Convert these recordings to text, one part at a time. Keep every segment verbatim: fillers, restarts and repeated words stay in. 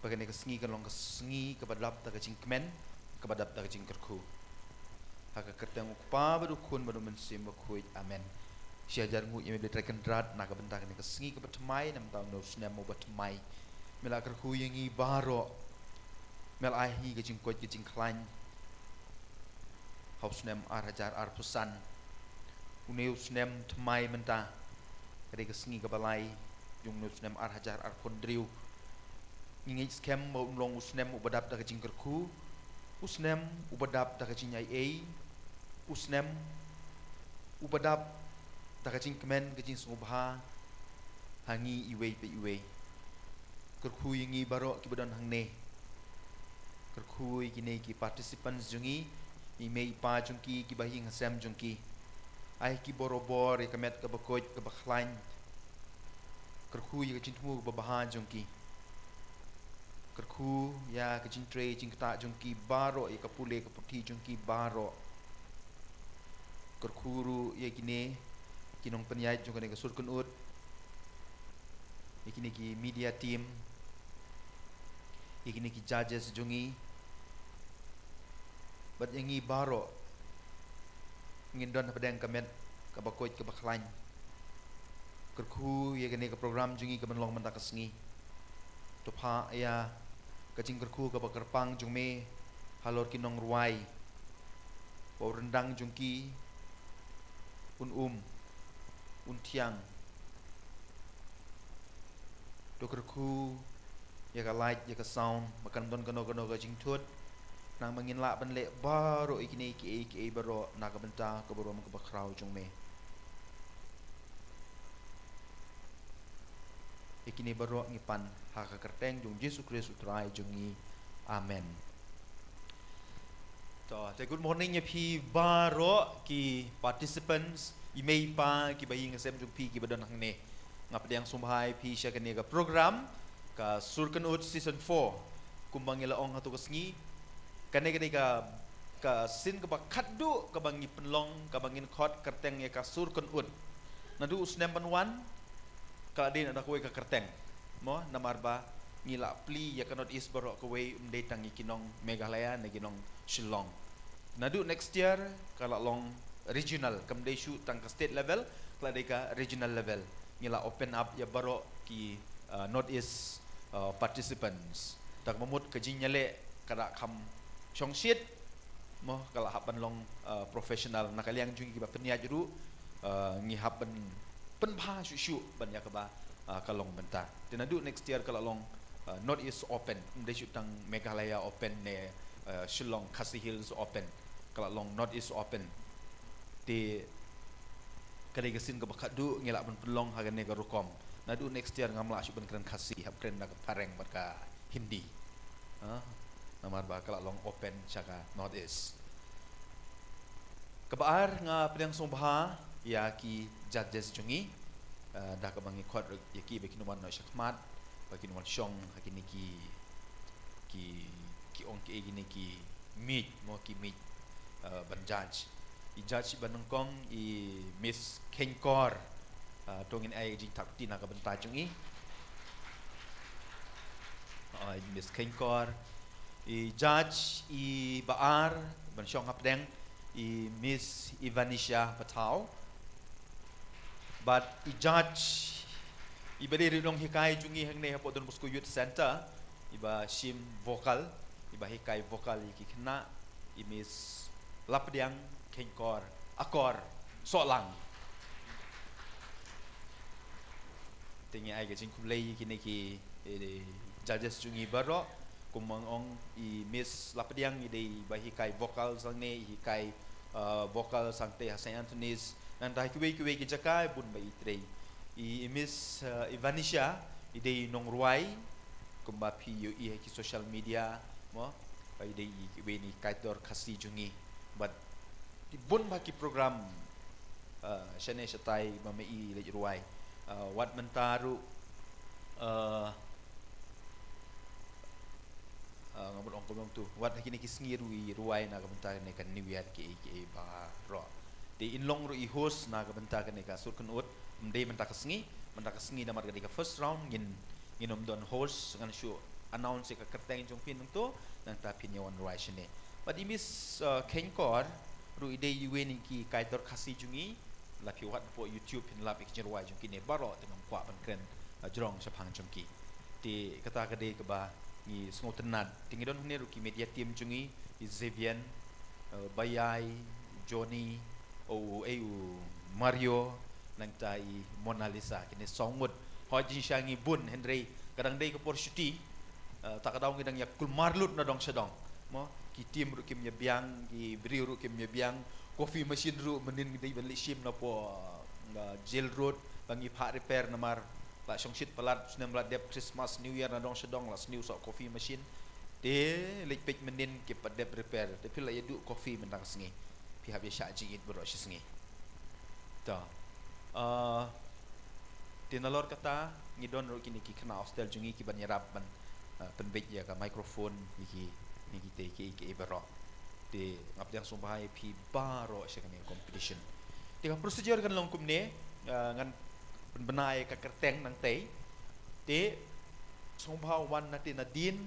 Kane ka sngi kan long ka sngi kaba dap da ka jingkmen, kaba dap da ka jingkyrkhu. Ha ka kyrteng u Kpa bad u Khun bad u Mynsiem Bakhuid. Amen. Shi hajar nguh ïa me Blei Trai Kynrad na ka bynta kane ka sngi kaba thymmai, namar ba une u snem uba thymmai me la kyrkhu ïa ngi baroh. Me la ai ha ngi ka jingkoit ka jingkhlaiñ ha u snem ar hajar arphew san. Une u snem thymmai mynta ka dei ka sngi kaba lai jong une u snem ar hajar arphew hynriew. Ngi ngeit skhem ba un long u snem uba dap da ka jingkyrkhu, u snem uba dap da ka jingaiei, u snem uba dap da ka jingkmen, ka jingsngewbha ha ngi iwei pa iwei. Kyrkhu ïa ngi baroh kiba don hangne. Kyrkhu ïa kine ki participants jong ngi, i mei i pa jong ki, kiba ïing ha sem jong ki. Ai ki borabor ïa ka met kaba koit kaba khlaiñ. Kyrkhu ïa ka jingthmu kaba bha jong ki. Kyrkhu ïa ka jingtrei jingktah jong ki baroh, ïa ka pule ka puthi jong ki baroh. Kyrkhu ruh ïa kine ki nongpynïaid jong kane ka sur kynhun, ïa kine ki media team, ïa kine ki judges jong ngi, bad ïa ngi baroh ngin don hapdeng ka met kaba koit kaba khlaiñ. Kyrkhu ïa kane ka program jong ngi kaban long mynta ka sngi. To phah ïa ka jingkyrkhu kaba kyrpang jong me halor ki nongrwai, ba u ryndang jong ki un um, un thiang. To kyrkhu ïa ka light, ïa ka sound, ba kan don kano kano ka jingthut, khnang ba ngin lah ban leh baroh ïa kine kiei kiei baroh na ka bynta ka burom kaba khraw jong me. Ïa kine baroh ngi pan ha ka kyrteng jong Jisu Khrist u Trai jong ngi. Amen. To, te good morning ïa phi baroh ki participants, i mei i pa, kiba ïing ha sem jong phi kiba don hangne. Nga pdiang sngewbha ïa phi sha kane ka program, ka Sur Kynhun Season four. Kumba ngi la ong ha tu ka sngi, kane ka dei ka, ka sien kaba khatduh kaba ngi pynlong, kaba ngin khot kyrteng ïa ka Sur Kynhun. Naduh u snem ban wan, ka la dei na da kawei ka kyrteng. Mo, namar ba ngi la plie ïa ka North East baroh kawei, ym dei tang ïa ki nong Meghalaya ne ki nong Shillong. Naduh next year ka la long regional, kam dei shuh tang ka state level, ka la dei ka regional level. Ngi la open up ïa baroh ki, uh, North East, uh, participants. Te ka mut ka jingïaleh ka da kham shongshit, mo, ka la hap ban long, uh, professional. Na ka liang jong ngi kiba pynïaid ruh, uh, ngi hap ban pynbha shuh shuh ban ïa kaba, uh, ka long mynta. Te naduh next year ka la long, uh, North East Open, ym dei shuh tang Meghalaya Open ne, uh, Shillong Khasi Hills Open, ka la long North East Open. Te ka dei ka sien kaba khatduh ngi lah ban pynlong ha kane ka rukom. Naduh next year ngam lah shuh ban kren Khasi, hap kren da ka phareng bad ka Hindi. Ha? Namar ba ka la long open sha ka North East. Kaba ar, nga pdiang sngewbha ïa ki judges jong ngi, eh, da kaba ngi khot ïa ki ba kin wan noh shakhmat, ba kin wan shong ha kine ki, ki, ki ong ki, kine ki miej, mo, ki miej, eh, ban judge. I judge ba nyngkong i Miss Kheiñkor. Ah, to ngin ai jingthap kti na ka bynta jong i. Ah, i Miss Kheiñkor. I judge iba ar ban shong hapdeng i Miss Ivanisha Pathaw. Bad i judge iba dei ruh nonghikai jong ngi hangne hapoh Don Bosco Youth Centre, iba shim vocal, iba hikai vocal ïa ki khynnah, i Miss Lapdiang Kheiñkor Akor Sohlang. Te ngi ai ka jingkhublei ïa kine ki, eh, judges jong ngi baroh. Kumba nga ong, i Miss Lapdiang i dei iba hikai vocals hangne, i hikai, uh, vocals hangtei ha Saint Anthony's. Nangta ha kiwei kiwei ki jaka bun ba i trei. I, i Miss, uh, Ivanisha i dei nongrwai, kumba phi ïohi ha ki social media, mo, ba i dei i, iwei na ki kaitor Khasi jong ngi. Bad bun bha ki program, uh, shane shatai ba ma i leit rwai. Uh, wat mynta ruh, uh, uh, nga mut ong kumno tu, wat ha kine ki sngi ruh i rwai na ka bynta kane ka New Year, kiei kiei baroh. Te in long ruh i host na ka bynta kane ka sur kynhun, ym dei mynta ka sngi, mynta ka sngi namar ka dei ka first round, ngin, ngin ym don host, ngan shu announce ïa ka kyrteng jong phi nangto, nangta phin ïa wan rwai shane. Bad i Miss, uh, Kheiñkor ruh i dei iwei na ki kaitor Khasi jong ngi, la phi wad hapoh YouTube phin lap ïa ki jingrwai jong kine baroh, te ngam kwah ban kren, uh, jrong shaphang jong ki. Te kata ka dei kaba ngi sngewtynnad. Te ngi don hangne ruh ki media team jong ngi, i Xavier, uh, Bayai, Johnny, u, ei, u Mario, nangta i Mona Lisa, kine saw ngut. Hoi jingshisha ngi bun, hynrei ka dang dei ka por shuti, uh, ta ka daw ngi dang ïa kulmar lut na dong sha dong. Mo, ki team ruh kim ïa biang, ki briew ruh kim ïa biang, coffee machine ruh mynnin ngi dei ban leit shim napoh, uh, Jail Road, ba ngi phah repair namar la shongshit palat, snem la dep Christmas, New Year na dong sha dong, la sniew soh coffee machine. Te leit peit mynnin ki pat dep repair. Te phi la ïa duh coffee mynta ka sngi. Phi hap ïa shah jingit baroh shi sngi. To. Ah, te nalor kata, ngi don ruh kine ki khynnah hostel jong ngi kiban ïarap ban, ah, pynbeit ïa ka microphone, ïa ki, ïa ki te ki, ki baroh. Te nga pdiang sngewbha ïa phi baroh sha kane ka competition. Te ka procedure kan long kumne, ah, ngan pynbna ïa ka kyrteng nangtei. Te sngewbha wan na te nadien,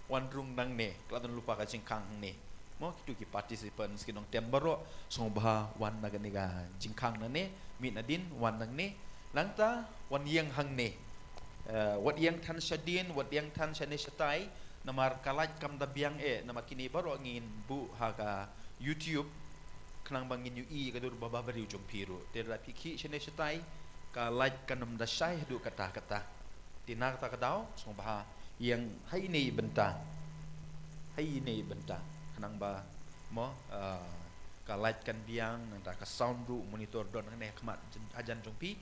wan rung nangne, ka la don lypa ka jingkhang hangne. Mo, kito ki participants ki nongtem baroh, sngewbha wan na kane ka jingkhang nangne, mih nadien, wan nangne. Nangta wan ïeng hangne. Eh, wat ïeng than shadien, wat ïeng than shane shatai, namar ka light kam da biang eh, namar kine baroh ngin buh ha ka YouTube, khnang ba ngin ïohi ka dur ba ba briew jong phi ruh. Te lada phi khih shane shatai, ka light kan ym da shai haduh katta katta. Te na kata ka daw, sngewbha ïeng ha ine i bynta. Ha ine i bynta. Khnang ba, mo, ah, ka light kan biang, nangta ka sound ruh, monitor don hangne ha khmat jan-, hajan jong phi,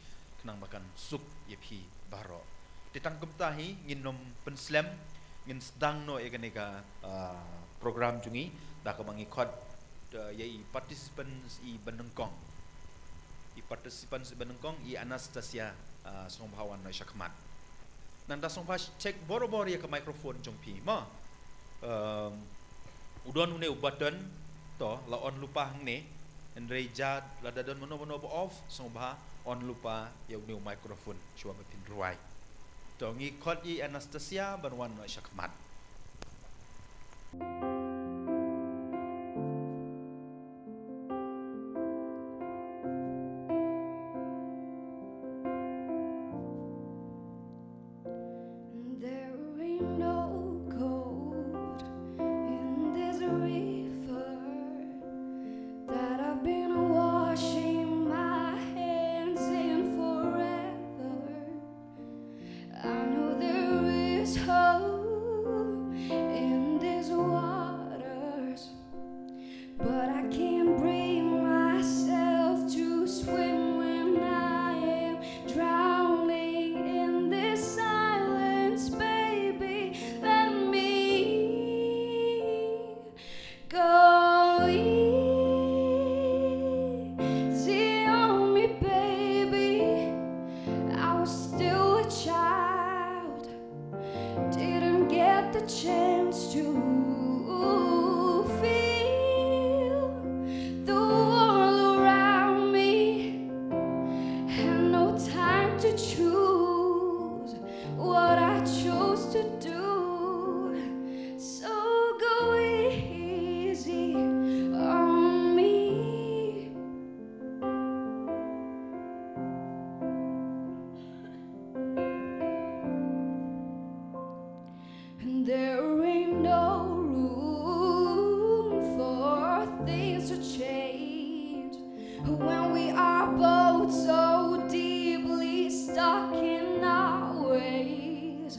khnang ba kan suk ïa phi baroh. Te tang kumta hi, ngin ym pynslem, ngin sdang noh ïa kane ka, ah, program jong ngi, da kaba ngi khot, ah, ïa i participants iba nyngkong. I participants iba nyngkong, i Anastasia, ah, sngewbha wan noh sha khmat. Nangta sngewbha check borabor ïa ka microphone jong phi, mo. Ehm, u don une u button, to, la on lypa hangne, hynrei ïa lada don mano mano ba off, sngewbha on lypa ïa une u microphone, shuwa ba phin rwai. To, ngi khot ïa i Anastasia ban wan noh sha khmat. There ain't no gold in this river that I've been washing my hands in forever. I know there is hope in these waters, but I can't bring myself to swim when I am drowning in this silence, baby. Let me go easy on me, baby. I was still a child, didn't get the chance to feel the world around me. Had no time to choose what I chose to do. So go easy on me. There ain't no room for things to change when we are both so deeply stuck in our ways.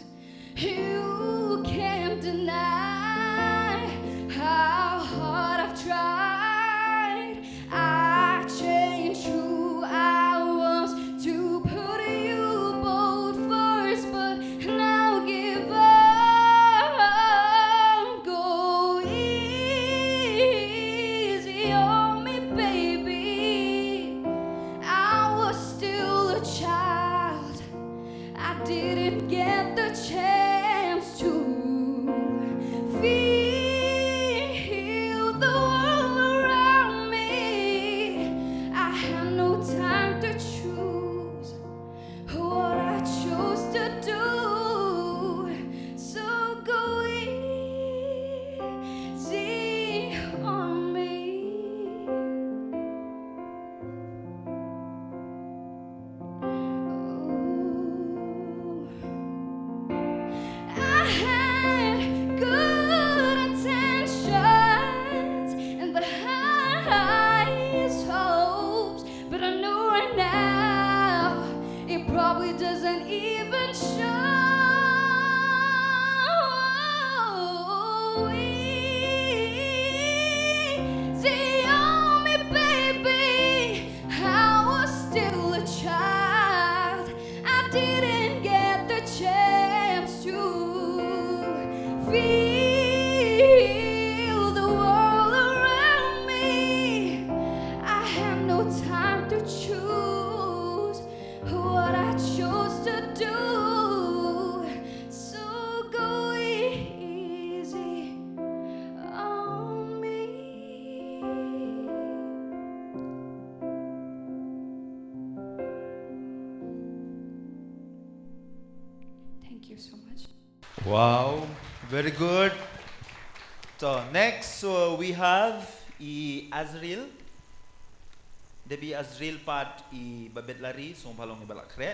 You can't deny how hard I've tried. I changed who I was to put you both first, but now give up. Feel the world around me. I have no time to choose what I chose to do. So go easy on me. Thank you so much. Wow, very good. So next, so we have i Azril. Debi Azril pat i Babet Lari, song palong i Balak Kre.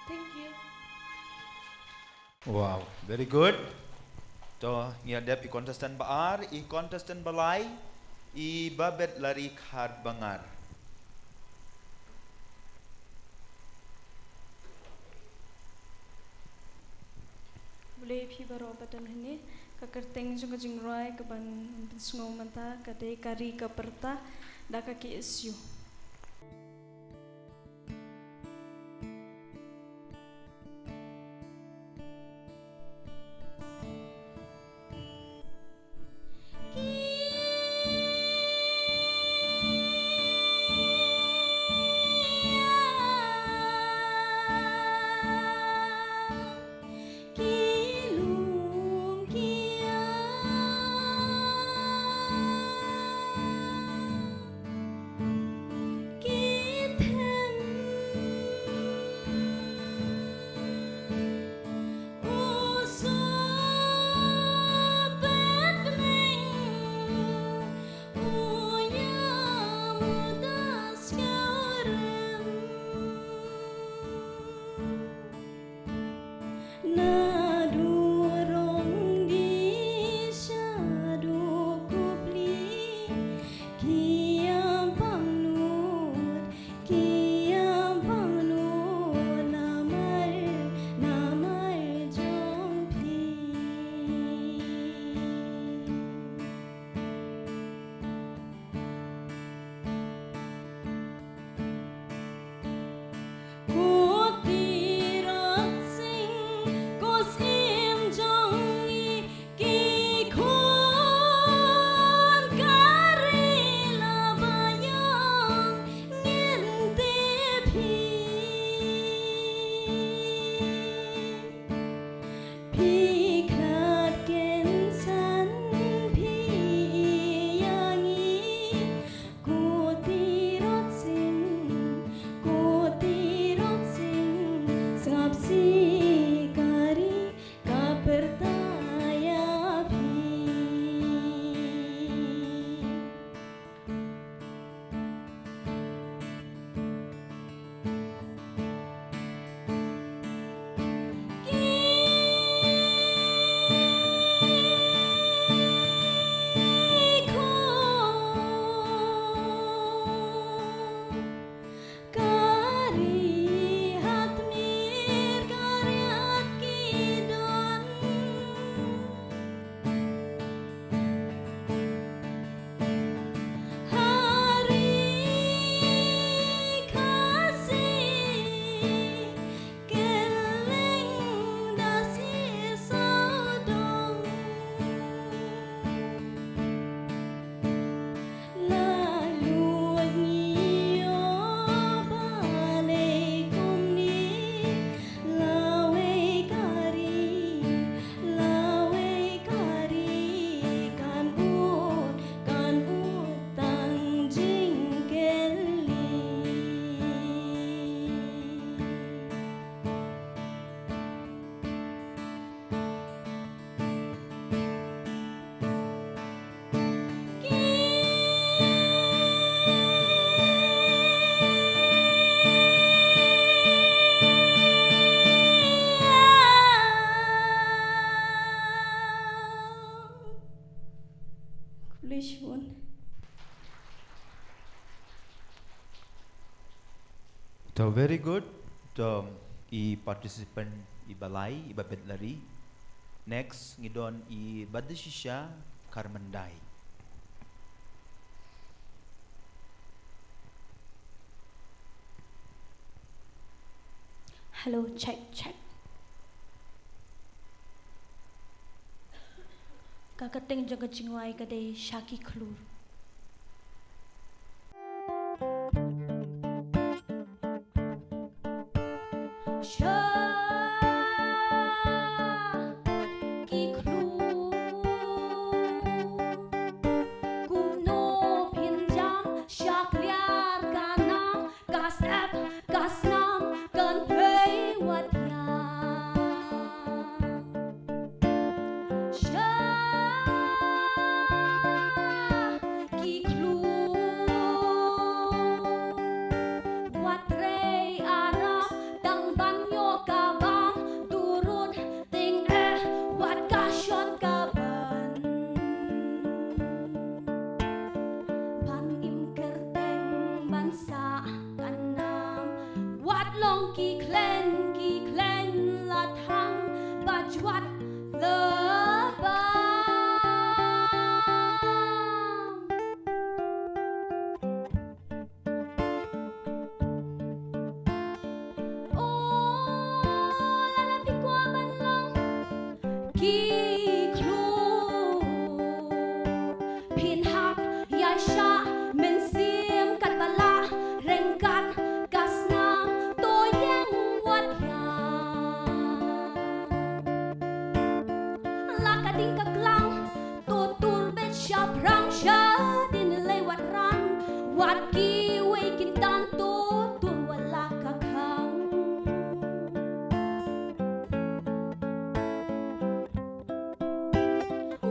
Thank you. Wow, very good. To, ngi la dep i contestant ba ar, i contestant ba lai, i Babet Lari Kharbangar. Khublei phi baroh ba don hangne, ka kyrteng jong ka jingrwai kaban pynsngew mynta ka dei Ka Ri Ka Pyrta da ka K S U. Please, Mon. To, very good. To, i participant iba lai, iba bit lari. Next, ngi don i Badashisha Kharmyndai. Hello, check, check. Ka kyrteng jong ka jingwai ka dei Sha Ki Khlur. Sha ki khlur, kumno phin jam, sha kliar ka nam, ka sep ka snam, kan pei wat ïa. Sha ki khlur, wat trei aram, tang ban ïoh ka bam, turun ting eh, wat ka shon ka ban. Ban im kyrteng ban sah ka nam, wat long ki khlaiñ, ki khlaiñ la thang, ba jwat la bam. O, lada phi kwah ban long ki khlur, phin hap ïa shah mynsiem katba lah, ryngkat ka snam, to ïeng wat ïa. La ka ding ka klang, to tur beit shaphrang, shadien lei wat ran, wat kiwei kin tan, to tur wat la ka khang.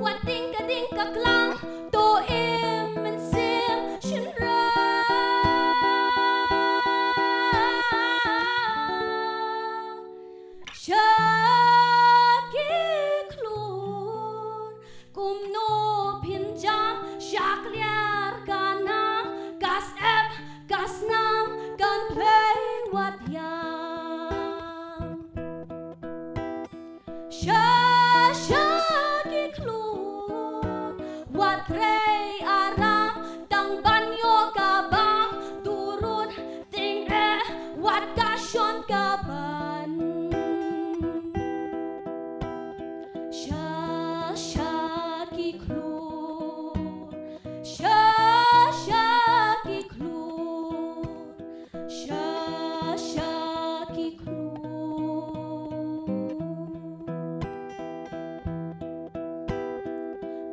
Wat ding ka ding ka klang, to im mynsiem shynrang. Sha ki khlur, kumno phin jam, sha kliar ka nam, ka sep ka snam, kan pei wat ïa. Sha, sha ki khlur, wat trei aram, tang ban ïoh ka bam, turun ting eh, wat ka shon ka ban. Sha, sha ki khlur, sha, sha ki khlur, sha, sha ki khlur.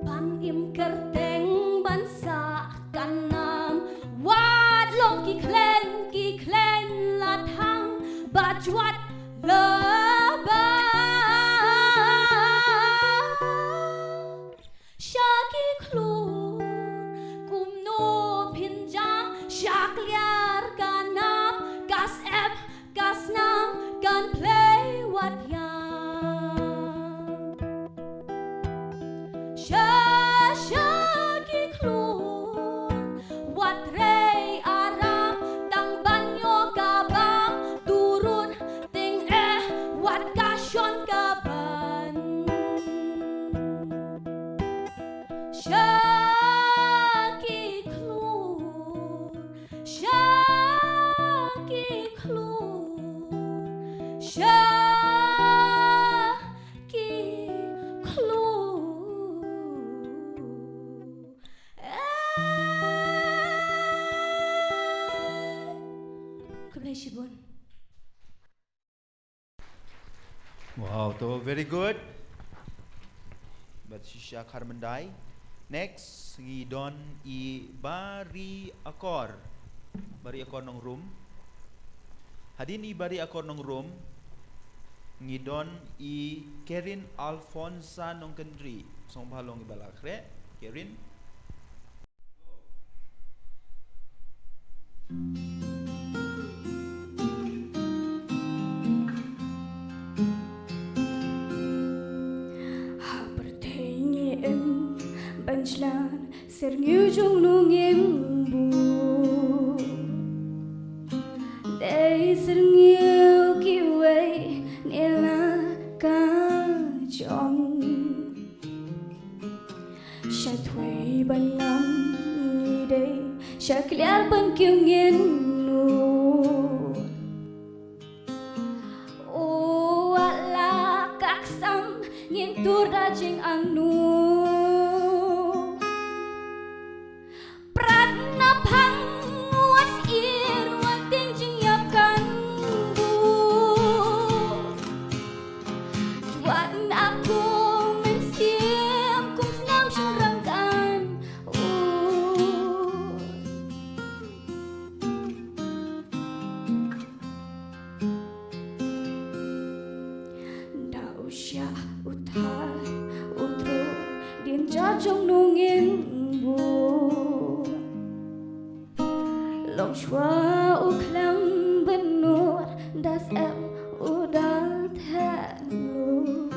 Ban im kyrteng ban sah ka nam, wat long ki khlaiñ, ki khlaiñ la thang, ba jwat la bam. Sha ki khlur, kumno phin jam, sha kliar ka nam, ka sep ka snam, kan pei wat ïa. Sha, sha ki khlur, wat trei aram, tang ban ïoh ka bam, turun ting eh, wat ka shon ka ban. Sha ki khlur, sha ki khlur, sha ki khlur. Eh. Khublei shibun. Wow, to, very good. Badshisha Kharmyndai. Next, ngi don i Bari Akor. Bari Akor Nongrum. Hadien i Bari Akor Nongrum, ngi don i Kerin Alfonsa Nongkyndri. Sngewbha long iba la khreh, Kerin. Ha pyrthei ngi im ban jlan Syrngiew jong u Nongïing Bud dei syrngiew kiwei ne la ka jong. Sha thwei ban lam ngi dei sha kliar ban kiew ngin nud. O wat la ka ksam ngin tur da jingangnud. Prat na phang wat syier wat tieng jingïap kan buh. Wat na kum mynsiem kum snam shynrang kan. Da u shah u thar u thur dien ja jong u Nongïing Bud. Long shuwa u khlem bynnud da sep u da theh lut.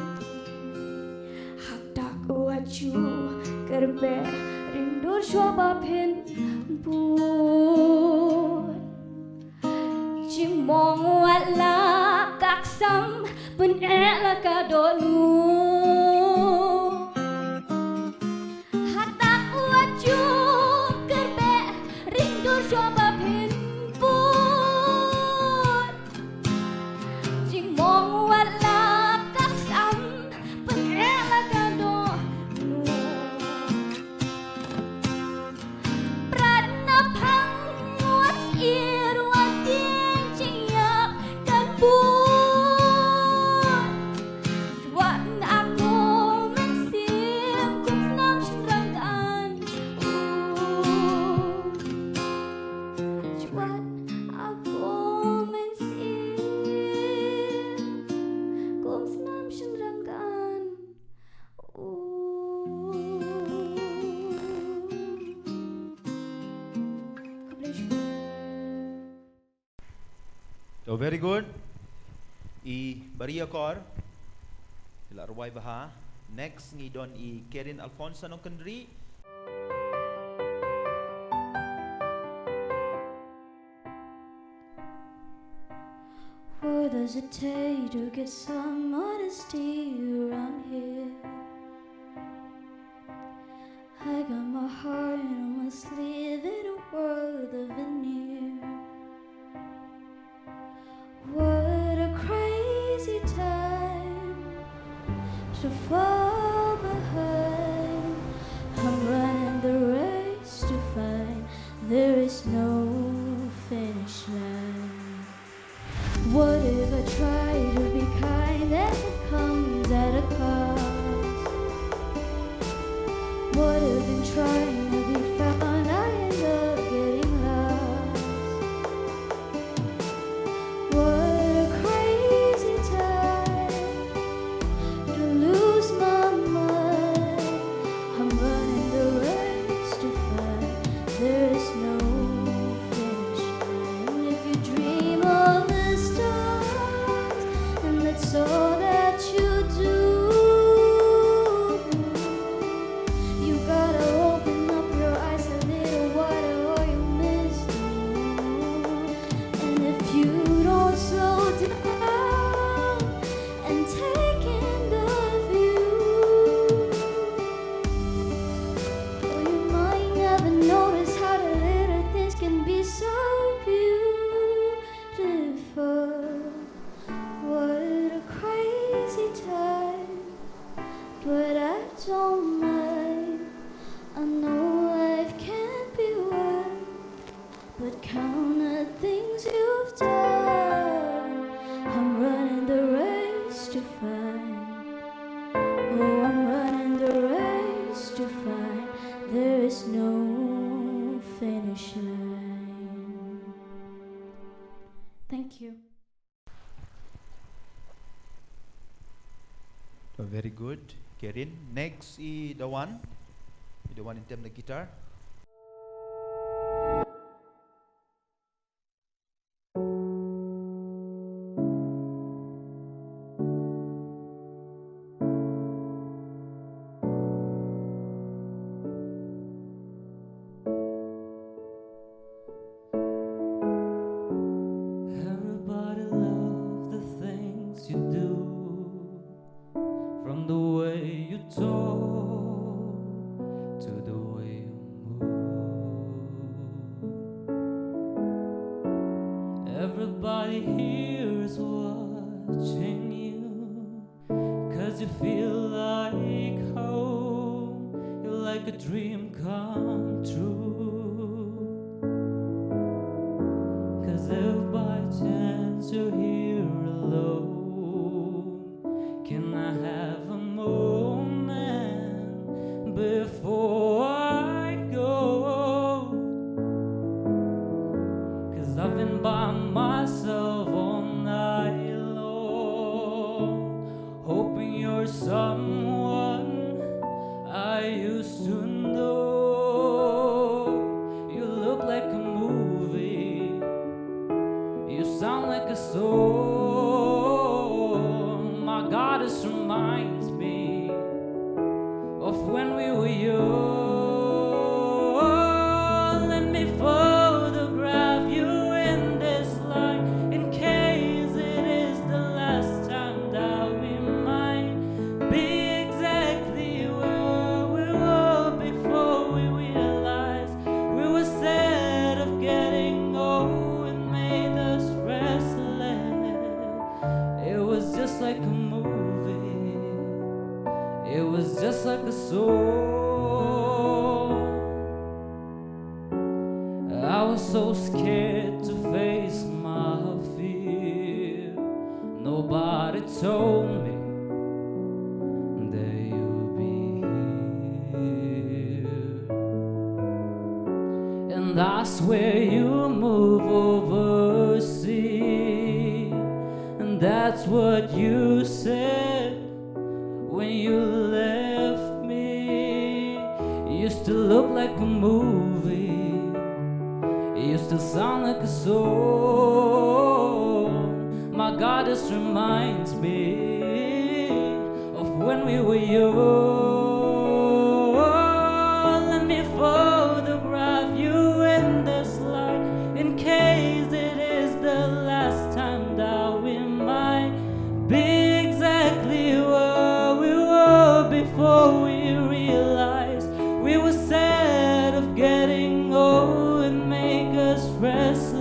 Hatak u Ajuh Kyrbeh ring dur shuwa ba phin bud. Jingmong wat la ka ksam pyneh la ka dohnud. Hatak u Ajuh Kyrbeh ring dur shuwa ba phin bud. Jingmong wat la ka ksam pyneh la ka dohnud. Prat na phang wat syier wat tieng jingïap kan buh. Wat na kum mynsiem kum snam shynrang kan. Wat na kum mynsiem kum snam shynrang kan. Oh, very good. I Baria Kor. I la rwai bha. Next ngi don i Kerin Alphonsa Nongkynrih. What does it take to get some honesty around here? I got my heart on my sleeve in a world of veneer. What a crazy time to fall behind. I'm running the race to find there is no finish line. What if I try to be kind and it comes at a cost? What if in trying to be found I end up getting lost? What a crazy time to lose my mind. I'm running the race to find there is no finish line. If you dream of the stars and that's all that you do, you gotta open up your eyes a little wider or you miss the moon. And if you don't slow down and take in the view, well, you might never notice how the little things can be so beautiful. What a crazy time, but I don't mind. I know life can be wild, but count the things you've done. I'm running the race to find. Oh, I'm running the race to find. There is no finish line. Thank you. Oh, very good, Kerin. Next i Dawan. I Dawan intem na guitar. Everybody here's watching you, 'cause you feel like home. You're like a dream come true. 'Cause if by chance you're here alone, can I have a moment before I go? 'Cause I've been by myself all night long, hoping you're someone I used to know. You look like a movie, you sound like a song. My God, this reminds me of when we were young. Let me photograph you in this light, in case it is the last time that we might be exactly where we were before we realized we were scared of getting old and made us restless. It was just like a movie. It was just like a song. I was so scared to face my fear. Nobody told me that you'd be here. And I swear you move overseas. And that's what you said when you left me. You still look like a movie. You still sound like a song. My God, this reminds me of when we were young. Let me photograph you in this light, in case it is the last time that we might be exactly where we were before we realized we were scared of getting old and make us restless.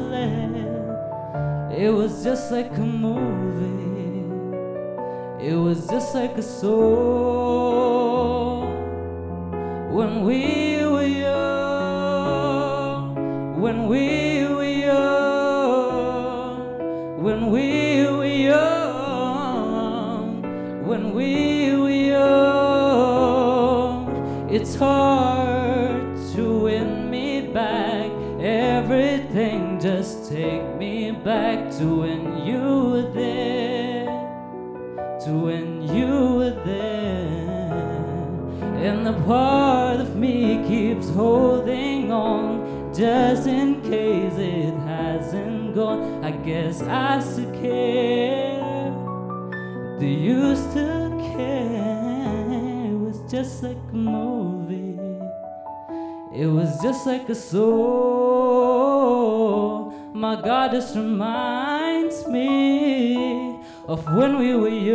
It was just like a movie. It was just like a song. When we were young, when we were young, when we were young, when we were young, it's hard to win me back. Everything, just take me back to when you were there, to when you were there. And the part of me keeps holding on, just in case it hasn't gone. I guess I still care. Do you still care? It was just like a movie. It was just like a song. My God, this reminds me of when we were young.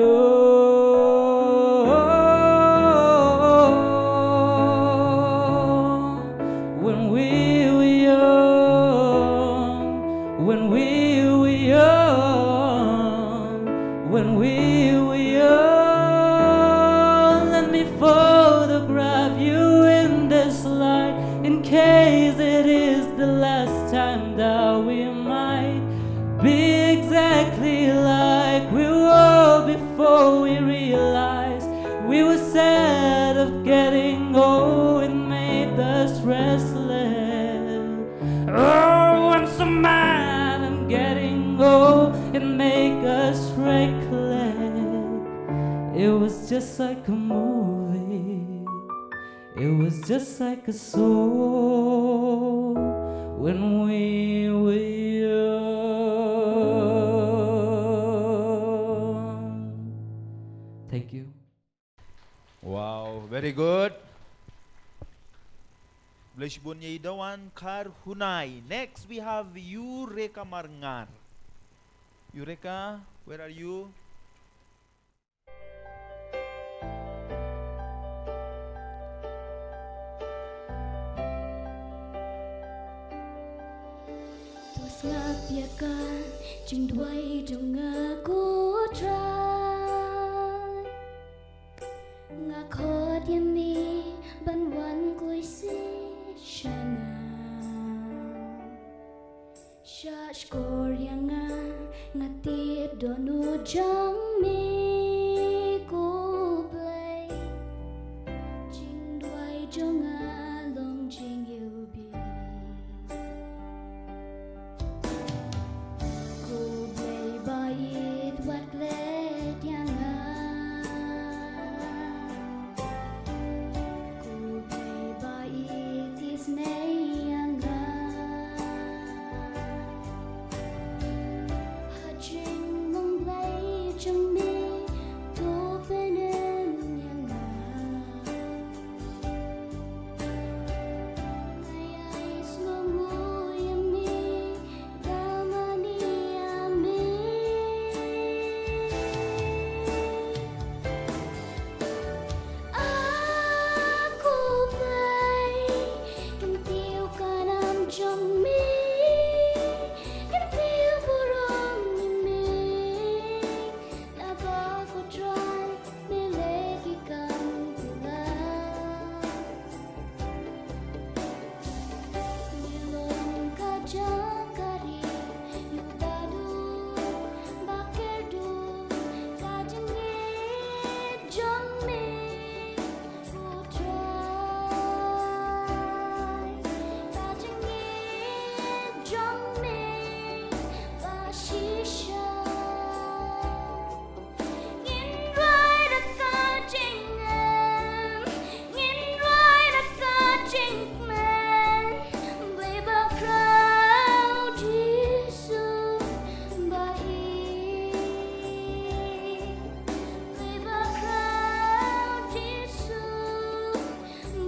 When we were young. When we were young. When we were young. Let me photograph you in this light, in case it is the last time that we might be exactly like we were before we realized we were sad of getting old and made us restless. Oh, I'm so mad I'm getting old and make us reckless. It was just like a movie. It was just like a song when we were young. Thank you. Wow, very good. Bless you, Bonnie Dawan Kharhunai. Next, we have Eureka Marngar. Eureka, where are you? Ïa ka jingduwai jong nga ko Trai, nga khot ïa me ban wan khuid shisha sha nga. Shah shkor ïa nga, nga tip dohnud jong me ko Blei. Jingduwai jong nga long jingïewbih. Ko Blei ba ïeit, wat klet ïa nga. Ko Blei ba ïeit, isynei ïa nga. Ha jinglong Blei jong me, to pynïaid ïa nga. Nga ïai sngewnguh ïa me, da mane ïa me. A ko Blei, kyntiew ka nam jong me, kyntiew burom ïa me. Naba ko Trai me leh ki kam pura. Me long ka jaka ri ïa u baduk ba kyrduh, ka jingngeit jong me ko Trai, ka jingngeit jong me ba shisha. Ngin rwai da ka jingim, ngin rwai da ka jingkmen. Blei bakhraw Jisu ba ïeit, Blei bakhraw Jisu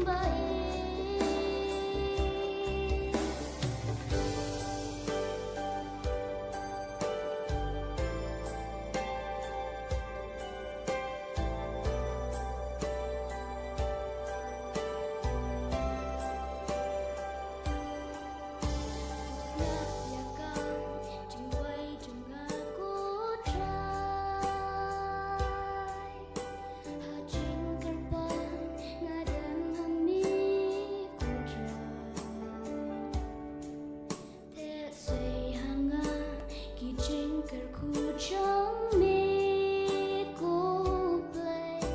ba ïeit. Ha jingkyrpad nga don ha me ko Trai. Te sei ha nga ki jingkyrkhu jong me ko Blei,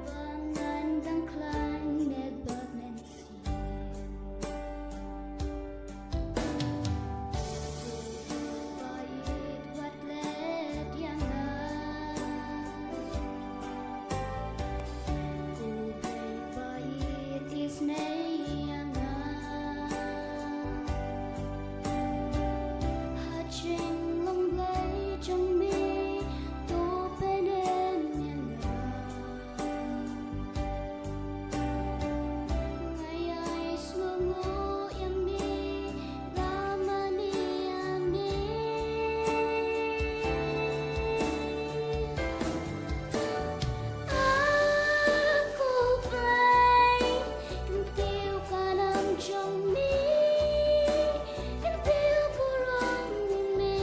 ba ngan dang khlaiñ ne bad mynsiem. Ba ïeit wat klet ïa nga. Ko Blei ba ïeit, isynei ïa nga. Ha jinglong Blei jong me, to pynïaid ïa nga. Nga ïai sngewnguh ïa me, da mane ïa me. A ko Blei, kyntiew ka nam jong me, kyntiew burom ïa me.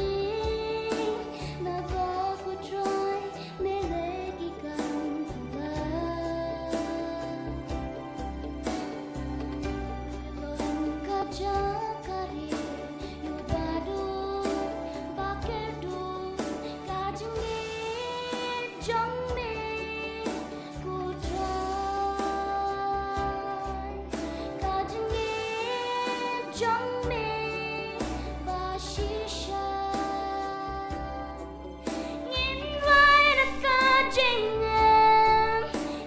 Naba ko Trai me leh ki kam pura. Long ka jaka ri ïa u baduk ba kyrduh, ka jingngeit jong me ko Trai, ka jingngeit jong me ba shisha. Ngin rwai da ka jingim,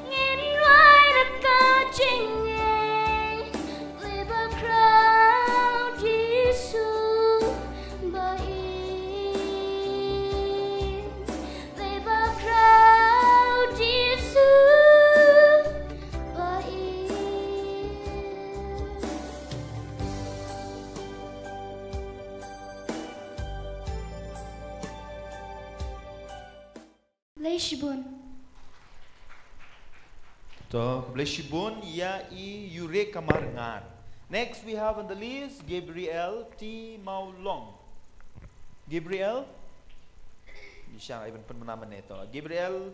ngin rwai da ka jingngeit. Blei bakhraw Jisu ba ïeit, Blei bakhraw Jisu ba ïeit. Khublei shibun. To, khublei shibun ïa i Yurek Kamar Ngar. Next we have on the list Gabriel T Mawlong. Gabriel. Ni shang ai ban pynmana mane to. Gabriel.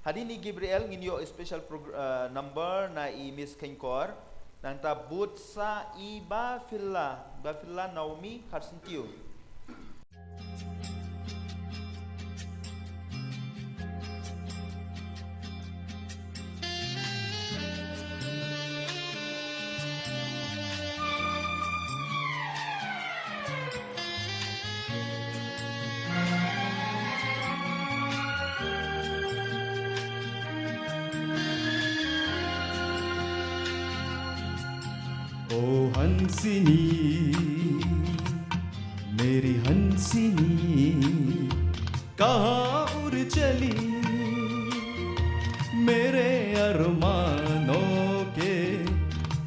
Hadien i Gabriel ngin ïoh i special progr- uh, number na i Miss Khenkor. Nangta bud sa i Bafilla. Bafilla Naomi Kharsyntiew. ओ हंसिनी, मेरी हंसिनी, कहाँ उड़ चली? मेरे अरमानों के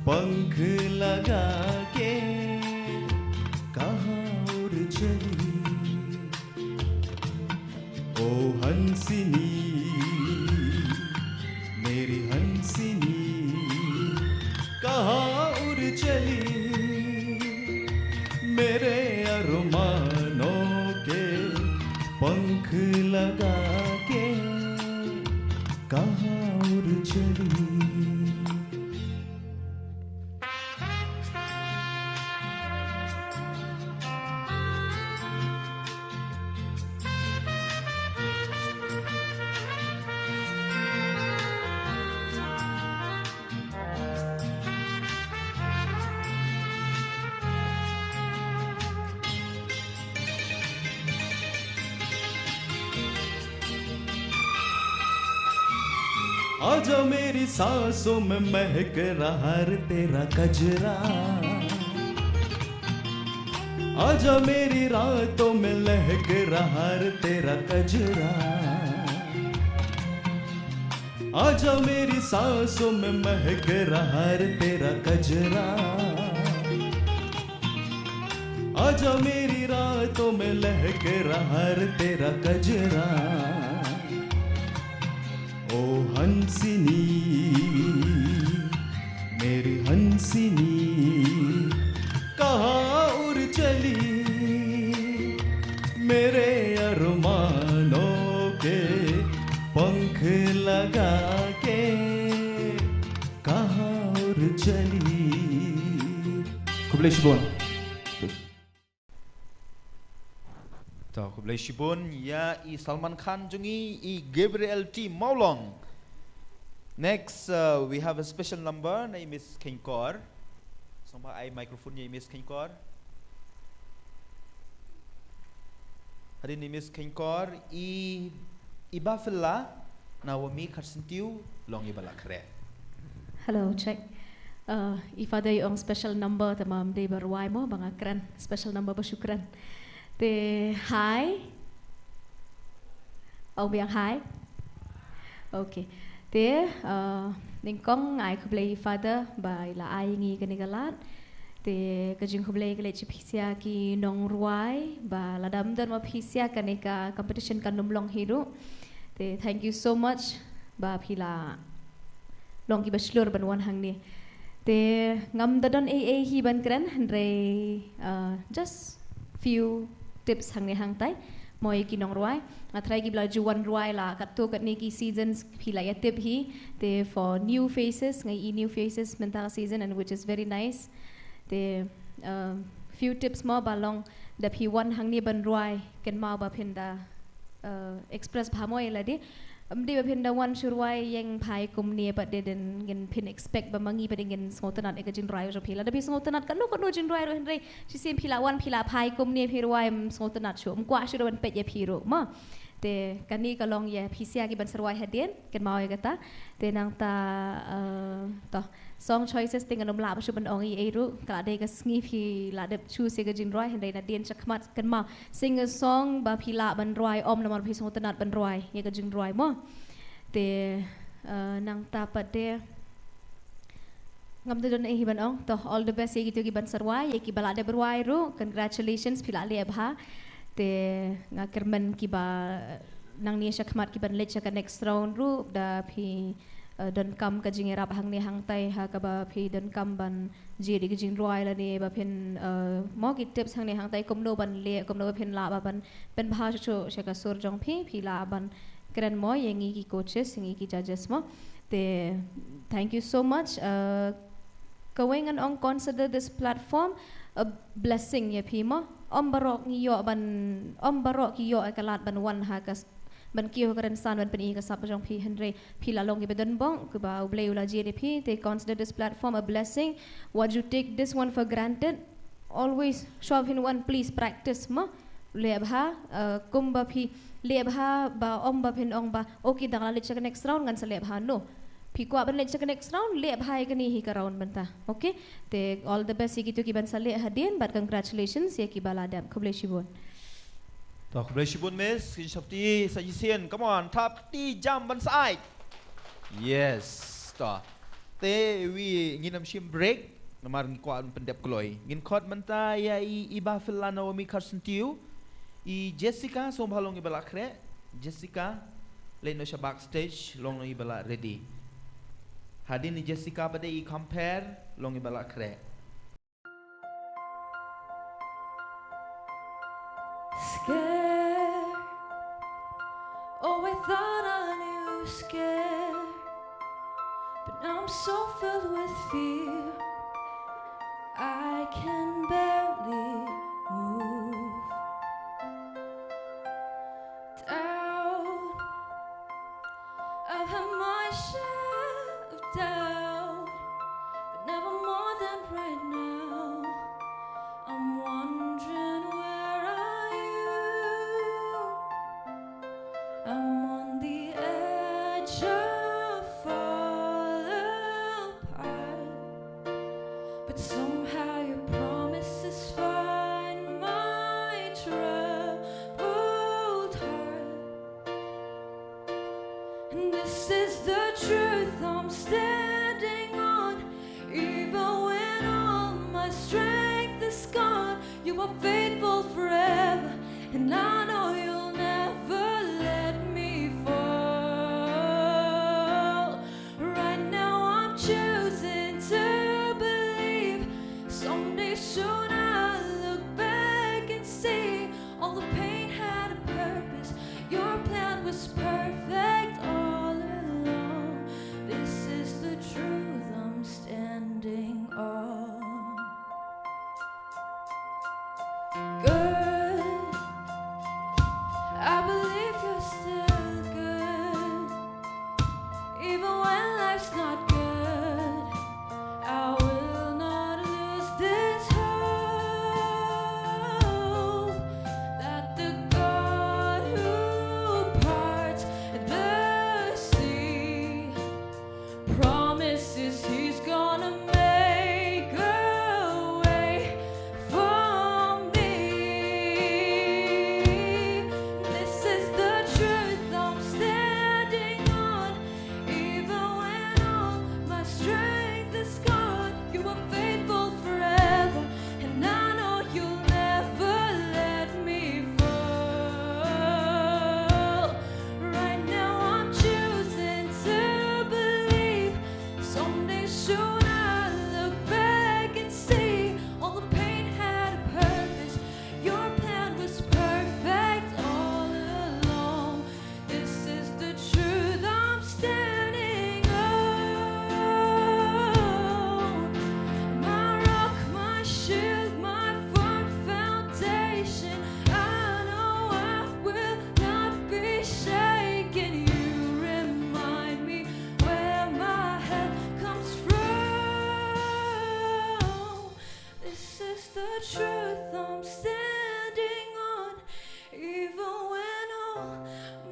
पंख लगा के कहाँ उड़ चली? ओ हंसिनी, मेरी हंसिनी, कहाँ उड़ चली? मेरे अरमानों के पंख लगा के कहाँ उड़ चली? आजा मेरी सांसों में महक रहा हर तेरा कजरा। आजा मेरी रातों में लहक रहा हर तेरा कजरा। आजा मेरी सांसों में महक रहा हर तेरा कजरा। आजा मेरी रातों में लहक रहा हर तेरा कजरा। ओ हंसिनी, मेरी हंसिनी, कहाँ उड़ चली? मेरे अरमानों के पंख लगा के कहाँ उड़ चली? Khublei shibun. To, khublei shibun ïa i Salman Khan jong ngi, i Gabriel T Mawlong. Next, uh, we have a special number na i Miss Khenkor. Sngewbha ai microphone ïa i Miss Khenkor. Hadien i Miss Khenkor, i, i Bafilla Naomi Kharsyntiew long i ba la kren. Hello, check. Uh, i Father i ong special number, te ma ym dei ba rwai mo ba nga kren, special number ba shu kren. Te hi. Ong biang hi. Okay. Te, uh, nyngkong nga ai khublei i Father ba i la ai ngi kane ka lad. Te ka jingkhublei ka leit sha phi sha ki nongrwai ba lada ym don ma phi sha kane ka competition kan ym long hi ruh. Te thank you so much ba phi la long ki ba shlur ban wan hangne. Te ngam da don ei ei hi ban kren hynrei, uh, just few tips hangne hangtai. Mo ïa ki nongrwai. Nga tharai ki ba la ju wan rwai la katto katne ki seasons phi la ïa tip hi. Te for new faces, nga i new faces mynta ka season and which is very nice. Te, uh, few tips mo ba long da phi wan hangne ban rwai kynmaw ba phin da, uh, express bha mo ïa lade. Ym dei ba phin da wan shu rwai ïeng phai kumne pat de, dei ngin phin expect ba ma ngi pat de ngin sngewtynnat ïa ka jingrwai jong phi. Lada phi sngewtynnat katno katno jingrwai ruh hynrei shisien phi la wan phi la phai kumne phi rwai ym sngewtynnat shuh, ym kwah shuh ruh ban peit ïa phi ruh mo. Te kane ka long ïa phi sha ki ban sa rwai hadien, kynmaw ïa kata. Te nangta, eh, to, song choices te ngan ym lah ba shu ban ong ei ei ruh, ka la dei ka sngi phi la dep choose ïa ka jingrwai, hynrei nadien shakhmat kynmaw sing song ba phi lah ban rwai, ym namar phi sngewtynnat ban rwai ïa ka jingrwai mo. Te, eh, nangta pat de ngam da don ei hi ban ong. To, all the best ïa kito ki ban sa rwai, ïa ki ba la dep rwai ruh, congratulations, phi la leh bha. Te nga kyrmen ki ba nangne shakhmat ki ban leit sha ka next round ruh, da phi eh, donkam ka jingïarap hangne hangtai ha kaba phi donkam ban jied ïa ki jingrwai lane ba phin, eh, mo ki tips hangne hangtai kumno ban leh, kumno ba phin lah ba ban pynbha shuh shuh sha ka sur jong phi, phi lah ban kren mo ïa ngi ki coaches, ïa ngi ki judges mo. Te thank you so much. Eh, kawei ngan ong, consider this platform a blessing ïa phi mo. Ym baroh ngi ïoh ban, ym baroh ki ïoh ïa ka lad ban wan ha ka s-, ban kiew ha ka rynsan ban pyni ka sap jong phi, hynrei phi la long kiba donbok, kiba U Blei u la jied ïa phi. Te consider this platform a blessing. What you take this one for granted, always, shuwa phin wan, please practice mo. Leh bha, eh, kumba phi leh bha, ba ym ba phin ong ba, okay, dang la leit sha ka next round ngan sa leh bha, no. Phi kwah ban leit sha ka next round, leh bha ïa kane hi ka round mynta. Okay? Te all the best ïa kito kiban sa leh hadien, bad congratulations ïa kiba la dep. Khublei shibun. To, khublei shibun, Miss. Kin shapti sa shisien. Come on, thap kti jam ban sa ai. Yes. To. Te wi ngin ym shim break namar ngi kwah ban pyndep kloi. Ngin khot mynta ïa i, i Bah Phil Lano, Naomi Kharsyntiew. I Jessica, sngewbha long iba la khreh. Jessica, leit noh sha backstage, long noh iba la ready. Hadien i Jessica pat de i Compare, long iba la khreh. Scared. Oh, I thought I knew scared. But now I'm so filled with fear, I can barely move. Doubt. I've had my share of doubt, but never more than right now. I'm wondering, where are you? I'm on the edge of falling apart, but somehow your promises find my troubled heart. And this is the truth I'm standing on. Even when all my strength is gone, you are faithful forever, and I know you'll never let me fall. Right now I'm choosing to believe. Someday soon I'll look back and see all the pain had a purpose. Your plan was perfect all along. This is the truth I'm standing on. Good. I believe you're still good. Even when life's not good, I will not lose this hope that the God who parts the sea promises he's gonna make a way for me. This is the truth I'm standing on. Even when all my strength is gone, you are faithful forever, and I know you'll never let me fall. Right now I'm choosing to believe. Someday soon I'll look back and see all the pain had a purpose. Your plan was perfect all along. This is the truth I'm standing on. My rock, my shield, my firm foundation. I know I will not be shaken. You remind me where my help comes from. This is the truth I'm standing on. Even when all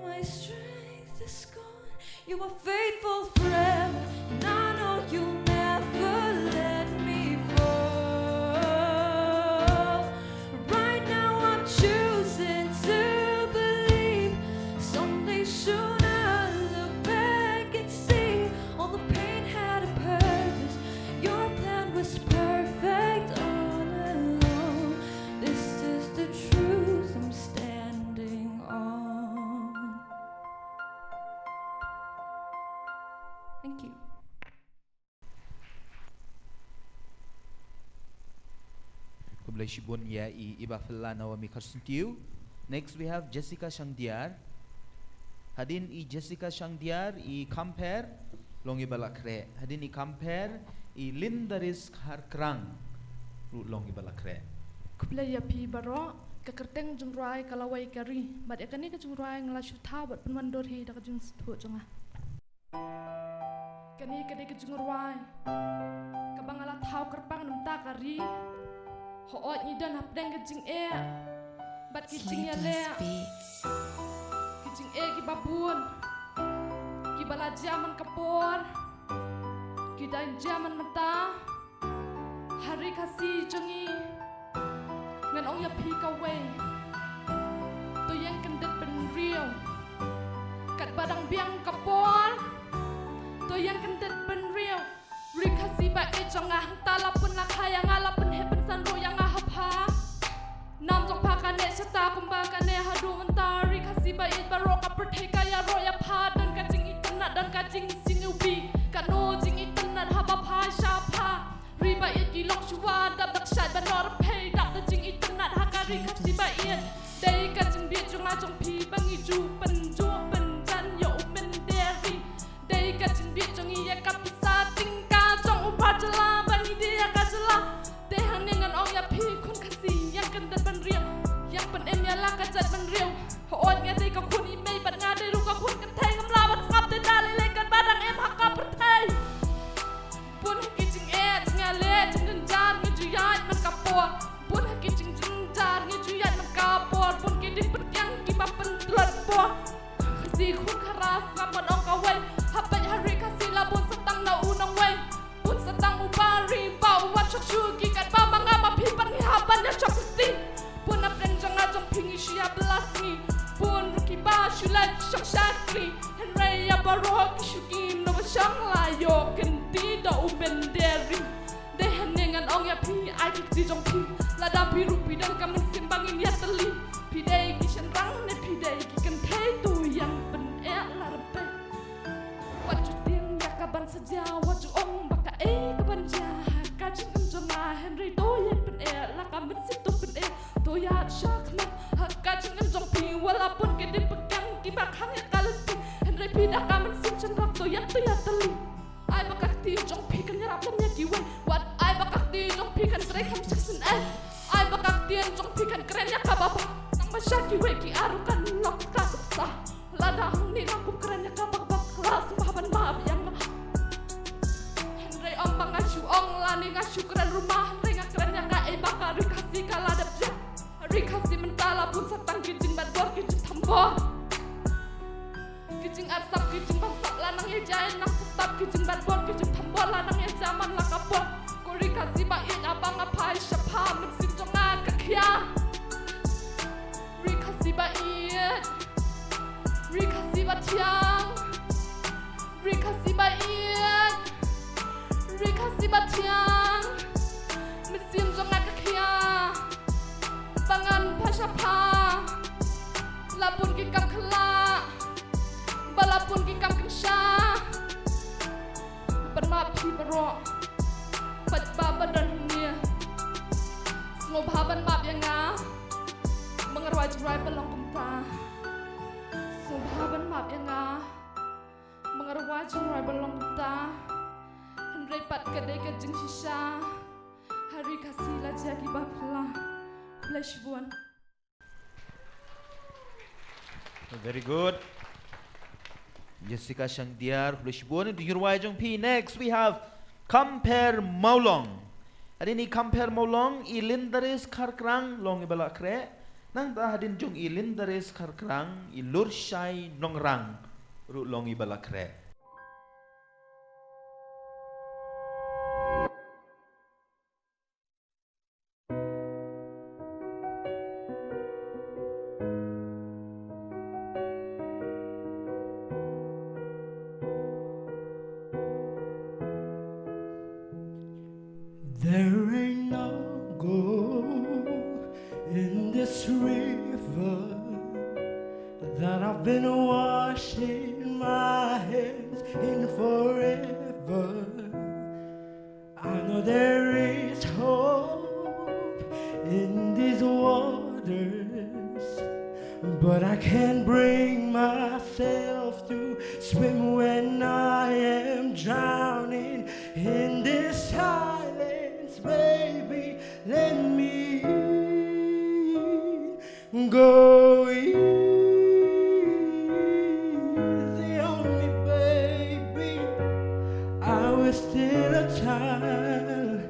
my strength is gone, you are faithful forever, and I know you'll never let me fall. Right now I'm choosing to believe. Someday soon I'll look back and see all the pain had a purpose. Your plan was perfect all along. Khublei shibun ïa i Iba Phyllan Naomi Kharsyntiew. Next we have Jessica Shangdiar. Hadien i Jessica Shangdiar, i Khamper, long iba la khreh. Hadien i Khamper, i Lindaris Kharkrang ruh long iba la khreh. Khublei ïa phi baroh, ka kyrteng jingrwai ka Lawei ka Ri. Bad ïa kane ka jingrwai nga la shu thaw bad pynwandur hi da ka jingsngewthuh jong nga. Kane ka dei ka jingrwai kaba nga la thaw kyrpang na bynta ka ri. Hooid ngi don hapdeng ka jingeh bad ki jingïaleh, ki jingeh kiba bun kiba la jia man ka por, ki dang jia man mynta. Ha ri Khasi jong ngi ngan ong ïa phi kawei: to ïeng kyndit bynriew. Katba dang biang ka por, to ïeng kyndit bynriew. Ri Khasi ba ïeit jong nga, hangta la pynlakha ïa nga, la pynheh pynsan ruh ïa nga ha pha. Nam jong pha ka neh shata kumba ka neh haduh mynta. Ri Khasi ba ïeit baroh, ka pyrthei ka ïaroh ïa pha. Don ka jingitynnad, don ka jingsniew bha, kano jingitynnad haba pha sha pha. Ri ba ïeit, ki long shuwa dap da ka shait ba noh rphei, dap da jingitynnad ha ka ri Khasi ba ïeit. Dei ka jingbit jong nga jong phi ba ngi ju pynjuh pynjan ïa u mynder ri. Dei ka jingbit jong ngi ïa ka pisa tyngka jong u Bah jylla ba ngi die ïa ka jylla. Te hangne ngan ong ïa phi khun Khasi, ïeng kyndit bynriew, ïeng pynim ïa la ka jaitbynriew. Hooid nga dei ka khun i mei bad nga dei ruh ka khun kynthei, ngam lah ban sngap te da lei lei katba dang im ha ka pyrthei. Bun ha ki jingeh jingïaleh, jingjynjar ngi ju ïaid man ka por. Bun ha ki jingjynjar ngi ju ïaid man ka por. Bun ki ding pyrkiang kiba pyntlot por. Khasi khun Khara, sngap ngan ong kawei: ha peit ha ri Khasi la bun sa tang na u nongwei. Bun sa tang u Bah ri, Bah u wan shong shuki katba ma nga ma phi pat ngi hap ban ïa shong kti. Bun na pdeng jong nga jong phi ngi shu ïa bylla sngi. Bun ruh kiba shu leit shong shakri, hynrei ïa baroh ki shu im noh ba shong la ïoh kynti da u mynder ri. Dei hangne ngan ong ïa phi, ai ka kti jong phi, lada phi ruh phi don ka mynsiem ba ngin ïatylli. Phi dei ki shynrang ne phi dei ki kynthei, to ïeng pyneh la rympei. Wat ju tieng ïa ka ban sa jia, wat ju ong ba kaei ka ban jia ha ka jingim jong nga, hynrei to ïeng pyneh la ka mynsiem, to pyneh, to ïaid shakhmat ha ka jingim jong phi. Wat la bun ki ding pyrkiang kiba khang ïa ka lynti, hynrei phi da ka mynsiem shynrang, to ïeng to ïatylli. Ai ba ka ktien jong phi kan ïarap lem ïa kiwei. Wat ai ba ka ktien jong phi kan trei kham shisien ei. Ai ba ka ktien jong phi kan kren ïa kaba bha. Tang ba sha kiwei ki arngut kan long ka bsa. Lada hangne nga kum kren ïa kaba bha, la sngewbha ban map ïa nga. Hynrei ym ba nga shu ong lane nga shu kren rumah, hynrei nga kren ïa kaei ba ka ri Khasi ka la dep jia. Ri Khasi mynta la bun sa tang ki jingbat bor ki jingthombor. Ki jingarsap ki jingbamsap la nang ïa jia nang sa tap, ki jingbat bor ki jingthombor la nang ïa jia man la ka por. Ko ri Khasi ba ïeit, haba nga phai sha pha mynsiem jong nga ka khia. Ri Khasi ba ïeit, ri Khasi ba thiang, ri Khasi ba ïeit, ri Khasi ba thiang. Mynsiem jong nga ka khia ba ngan phai sha pha. La bun ki kam khlaiñ, ba la bun ki kam kynsha. Ban map phi baroh, pat ba ba don hangne. Sngewbha ban map ïa nga, ma nga rwai jingrwai ba long kumta. Sngewbha ban map ïa nga, ma nga rwai jingrwai ba long kumta. Hynrei pat ka dei ka jingshisha. Ha ri Khasi la jia kiba phylla. Khublei shibun. Very good. Jessica Shangdiar, khublei shibun. Dei jingrwai jong phi. Next we have Khamper Mawlong. Hadien i Khamper Mawlong, i Lindaris Kharkrang long iba la khreh. Nangta hadien jong i Lindaris Kharkrang, i Lurshai Nongrang ruh long iba la khreh. There ain't no gold in this river that I've been washing my hands in forever. I know there is hope in these waters, but I can't bring myself to swim when I am drowning in this silence, baby. Let me go easy on me, baby. I was still a child,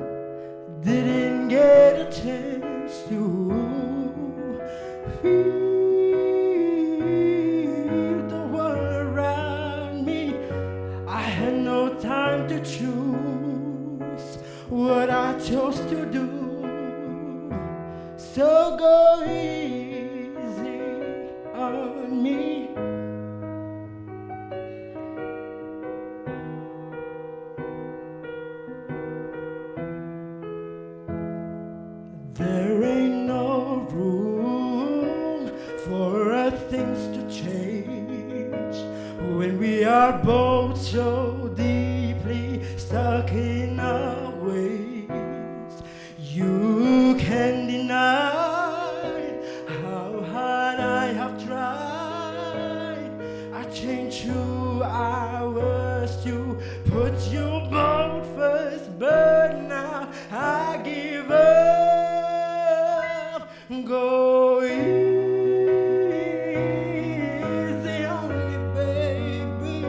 didn't get a chance to feel the world around me. I had no time to choose what I chose to do. So go easy on me. There ain't no room for us things to change when we are both so deeply stuck in our ways. You can deny how hard I have tried. I changed who I was to put you both first, but now I give up. Go easy on me, baby.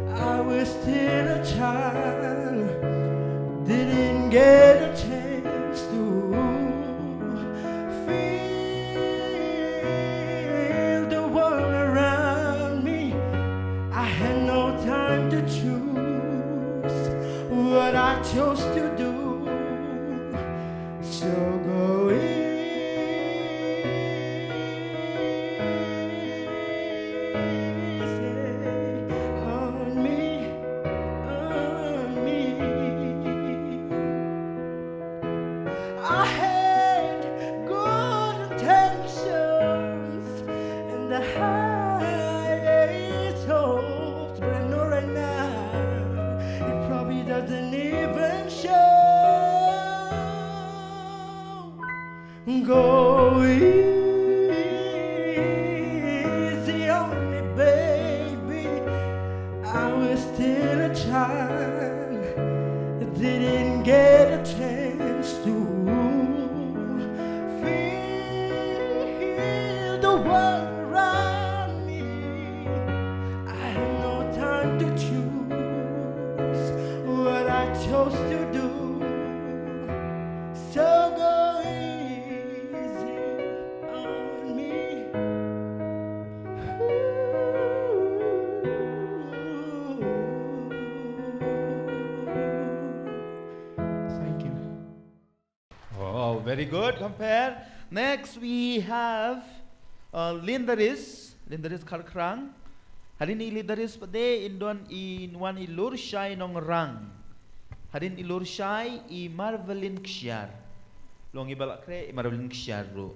I was still a child, didn't get a chance to feel the world around me. I had no time to choose what I chose to do. So go easy on me, on me. I had good intentions and the highest hopes, but I know right now it probably doesn't even show. Go easy on me, baby. I was still a child, didn't get a chance to feel the world around me. I had no time to choose what I chose to do. So go easy on me. Thank you. Oh, very good, Compare. Next, we have uh, Lindaris. Lindaris Kharkrang. Hadien i Lindaris pat de in don i Nwan i Lurshai Nongrang. Hadien i Lurshai i Marvelin Kshiar. Long i Balakre i Marvelin Kshiar ruh.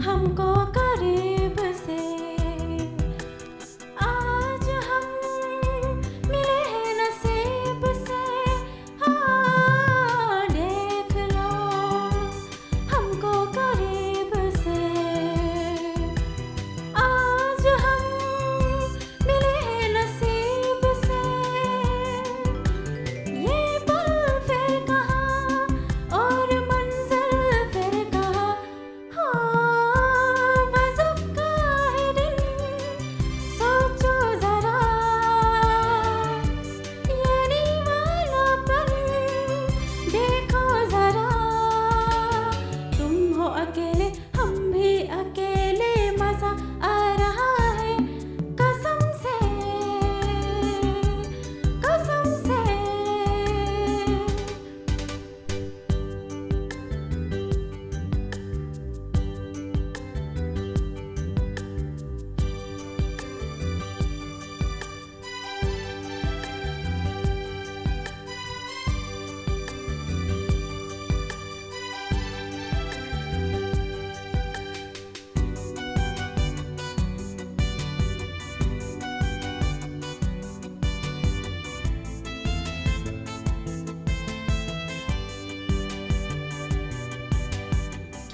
हमको करीब से आज हम मिले हैं नसीब से, हाँ, देख लो हमको करीब से। आज हम मिले हैं नसीब से, ये पल फिर कहाँ और मंजिल फिर कहाँ, हाँ, वजब का है दिन, सोचो जरा, ये दीवानापन, देखो जरा, तुम हो अकेले, हम भी अकेले, मजा आ रहा है, कसम से, कसम से।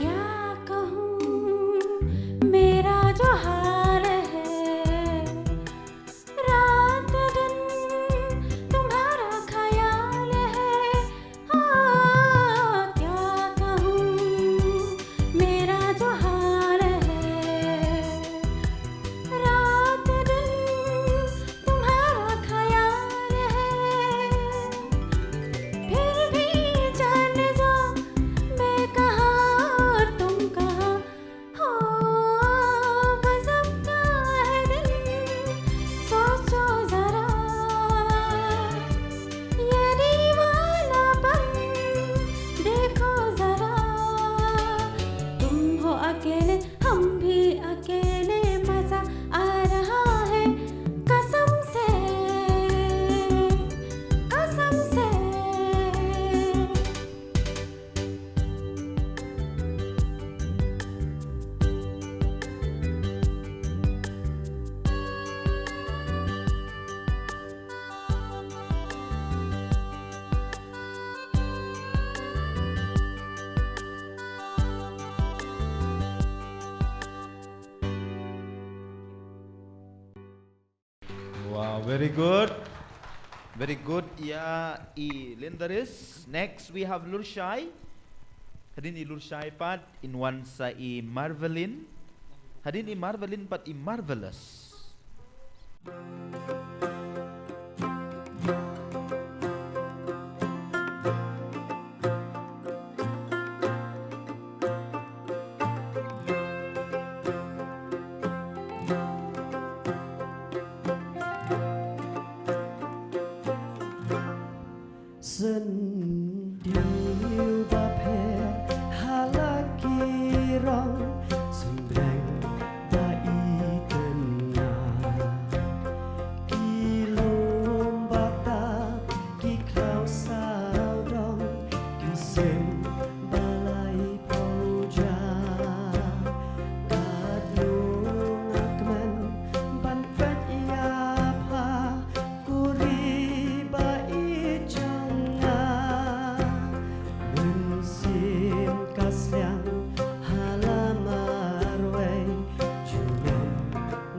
क्या कहूँ मेरा जो हाल है, रात दिन तुम्हारा ख्याल है, हाँ, क्या कहूँ मेरा जो हाल है, रात दिन तुम्हारा ख्याल है, फिर भी जाने जा मैं कहाँ और तुम कहाँ, हो, वजब का है दिल, सोचो जरा, ये दीवानापन, देखो जरा, तुम हो अकेले, हम भी अकेले, मजा आ रहा है, कसम से, कसम से। Wow, very good. Very good, ïa i Lindaris. Next, we have Lurshai. Hadien i Lurshai pat, yn wan sa i Marvelin. Hadien i Marvelin pat i Marvelous. Sien diu ba pher ha la ki rong, sien breng ba itynnad. Ki lum ba tap, ki khlaw sawdong, ki sim ba lai phew ja. Katno nga kmen ban peit ïa pha, ko ri ba ïeit jong nga. Mynsiem ka sliang ha la marwei, junom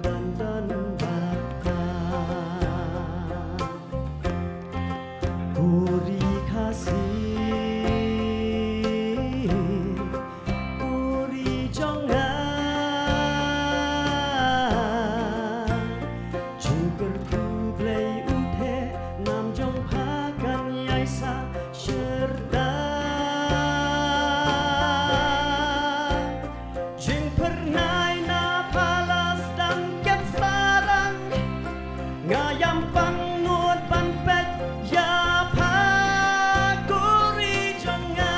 ban don bad pha. Ko ri Khasi, ko ri jong nga. Jingkyrkhu Blei u theh, nam jong pha kan ïai sah shyrta. Jingphyrnai na pha la sdang khet sarang. Nga ïam pang ngut ban peit ïa pha, ko ri jong nga.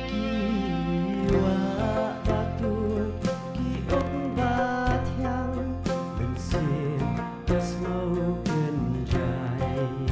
Ki wah ba tuh, ki um ba thiang, mynsiem ka sngew kynjai.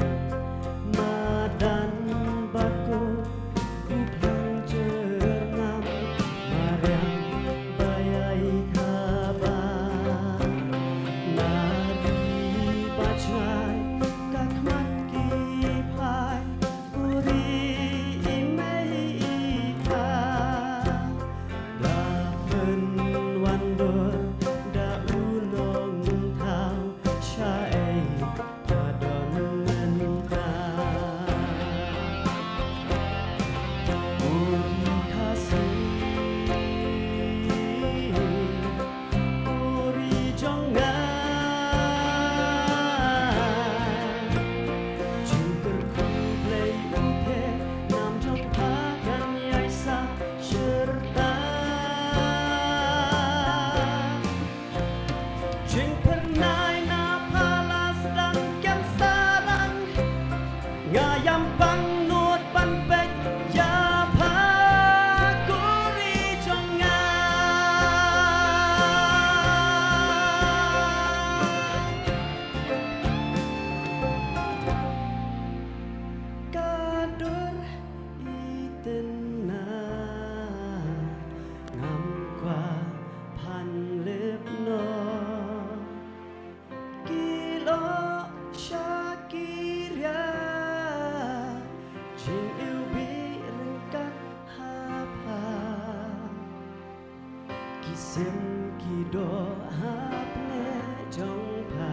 Sim ki doh hapdeng jong pha,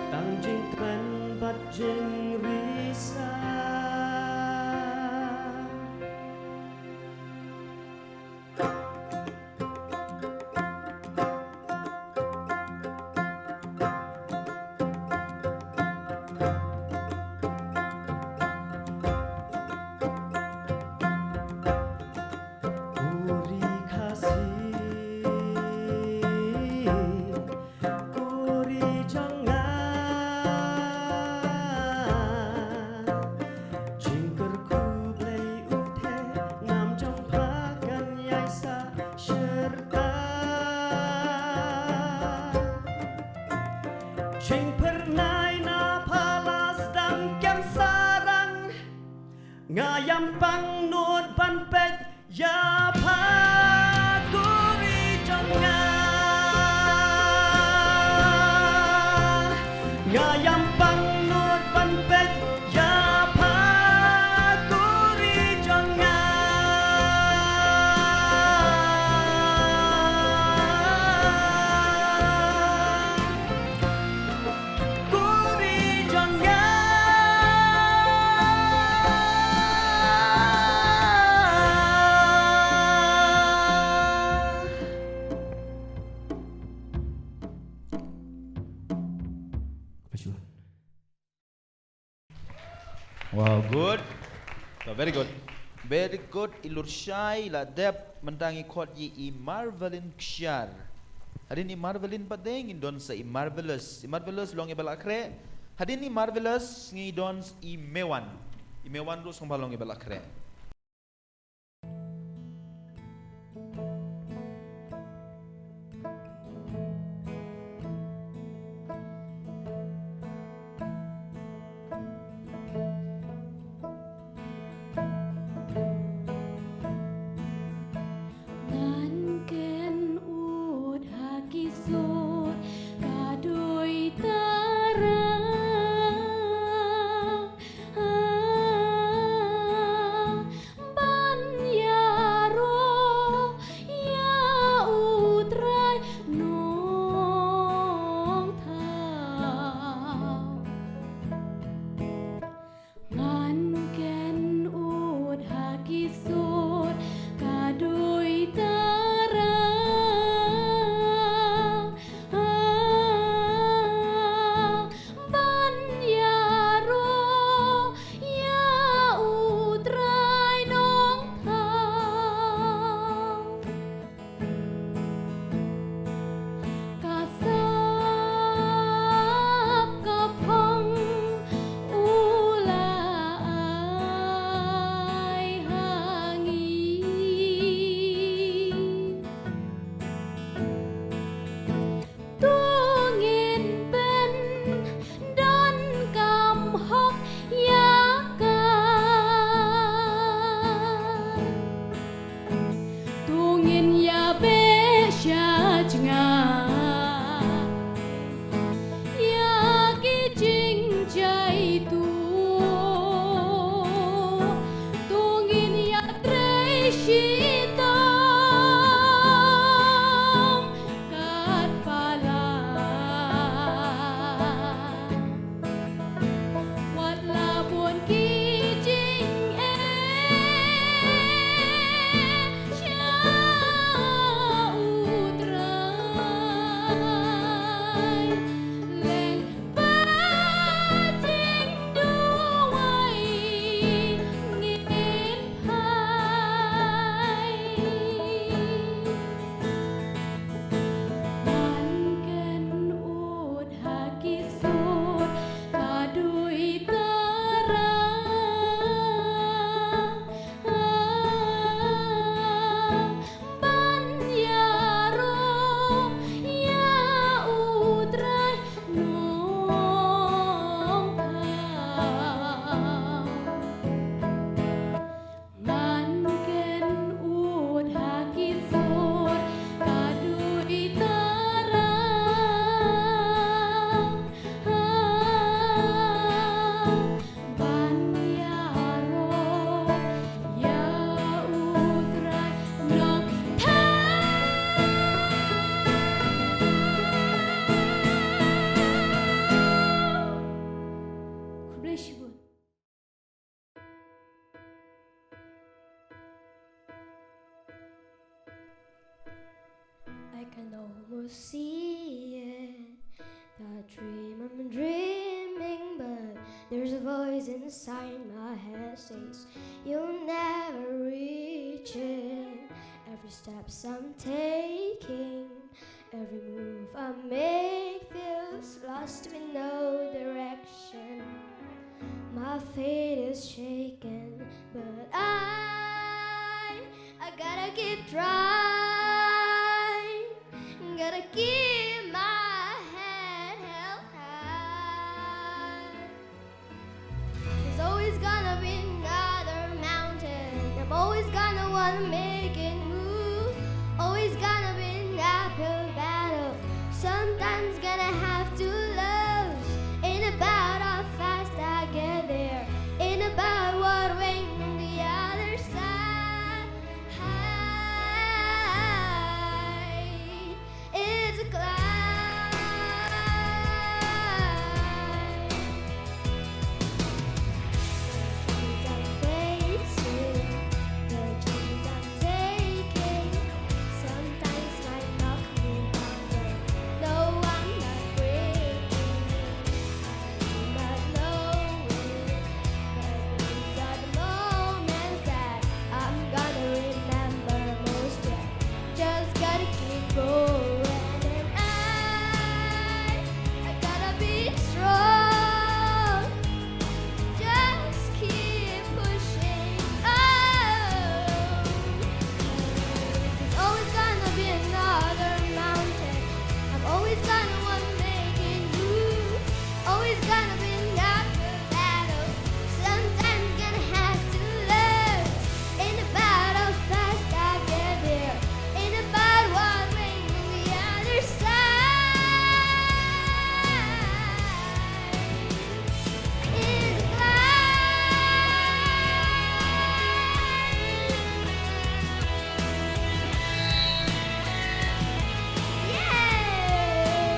tang jingkmen bad jingrisa. Uri Khasi, uri jong nga, jingkyrkhu Blei u theh, nam jong pha kan ïai sah shyrta. Jingphyrnai na pha la sdang kem sarang. Nga ïam pang nud ban peit ïa pha, ko ri jong nga. Nga ïam pang nud ban peit ïa pha, ko ri jong nga. Ko ri jong nga. Wow, good. So, very good. Very good. I Lurshai la dep, mynta ngi khot ïa i Marvelin Kshiar. Hadien i Marvelin pat de ngin don sa i Marvelous. I Marvelous long i ba la khreh. Hadien i Marvelous ngi don i Mewan. I Mewan ruh sngewbha long i ba la khreh. Ngan kynnoh ha ki sur ka doi tara. See it. That dream I'm dreaming, but there's a voice inside my head says you'll never reach it. Every steps I'm taking, every move I make feels lost with no direction. My fate is shaken, but I, I gotta keep trying. Gotta keep my head held high. There's always gonna be another mountain. I'm always gonna wanna make it move. Always gonna be an uphill battle. Sometimes gonna have to lose. Ain't about how fast I get there. Ain't about what went on the other side. High is a climb. There's trees I'm facing, the chances I'm taking. Sometimes might knock me down, but no, I'm not breaking. I do not know it, but these are the moments that I'm gonna remember most. Yeah, just gotta keep going, and I, I gotta be strong. Just keep pushing on. There's always gonna be another mountain. I'm always gonna wanna make it move. Always gonna be an uphill battle. Sometimes gonna have to lose. Ain't about how fast I get there. Ain't about what went on the other side. Is a climb. Yeah.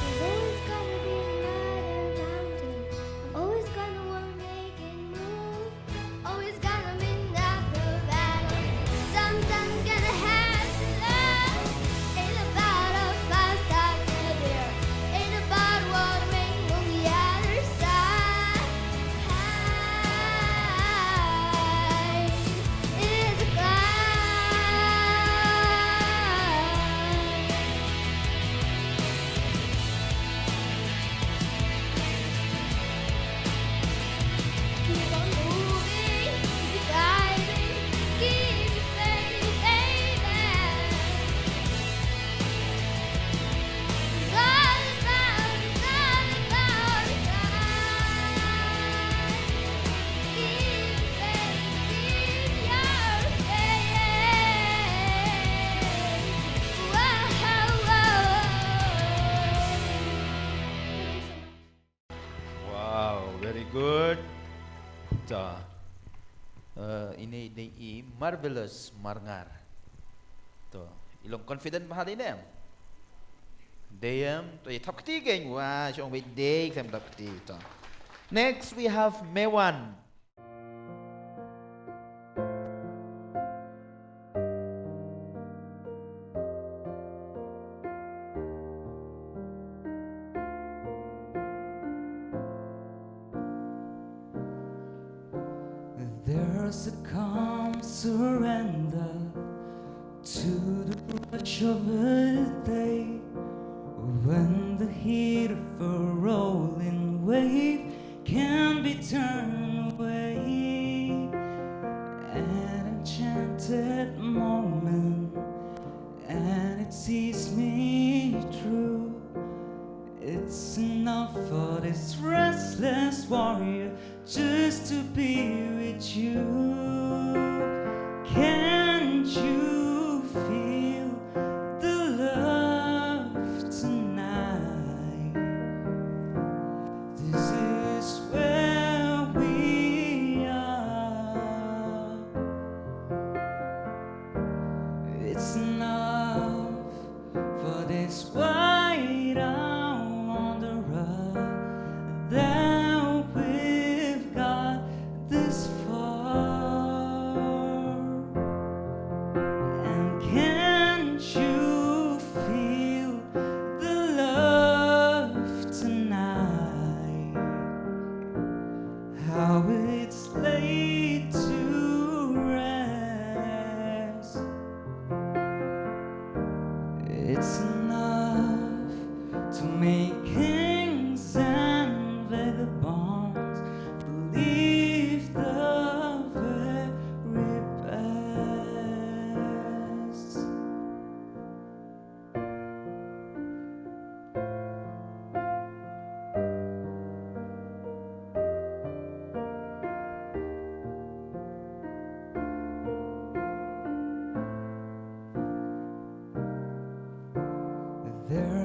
There's always gonna be another mountain. I'm always gonna wanna make it move. Always gonna be an uphill battle. Sometimes gonna have to lose. Ain't about how fast I get there. Ain't about what went on the other side. High is a climb. Keep on moving, keep driving, keep your faith, baby. It's all about, it's all about the climb. Keep your faith, keep your faith. Whoa, whoa. Thank you so much. Wow, very good. Ta. Eh, ine, ine i Marvelous Marngar. To, i long confident bha ine. Dei em, to, i thap kti kein, wa, shong wei dei, klem thap kti, to. Next, we have Mewan. There's a calm surrender to the rush of a day when the heat of a rolling wave can be turned away. An enchanted moment, and it sees me through. It's enough for this restless warrior just to be with you. Can't you feel the love tonight? This is where we are. It's enough for this white out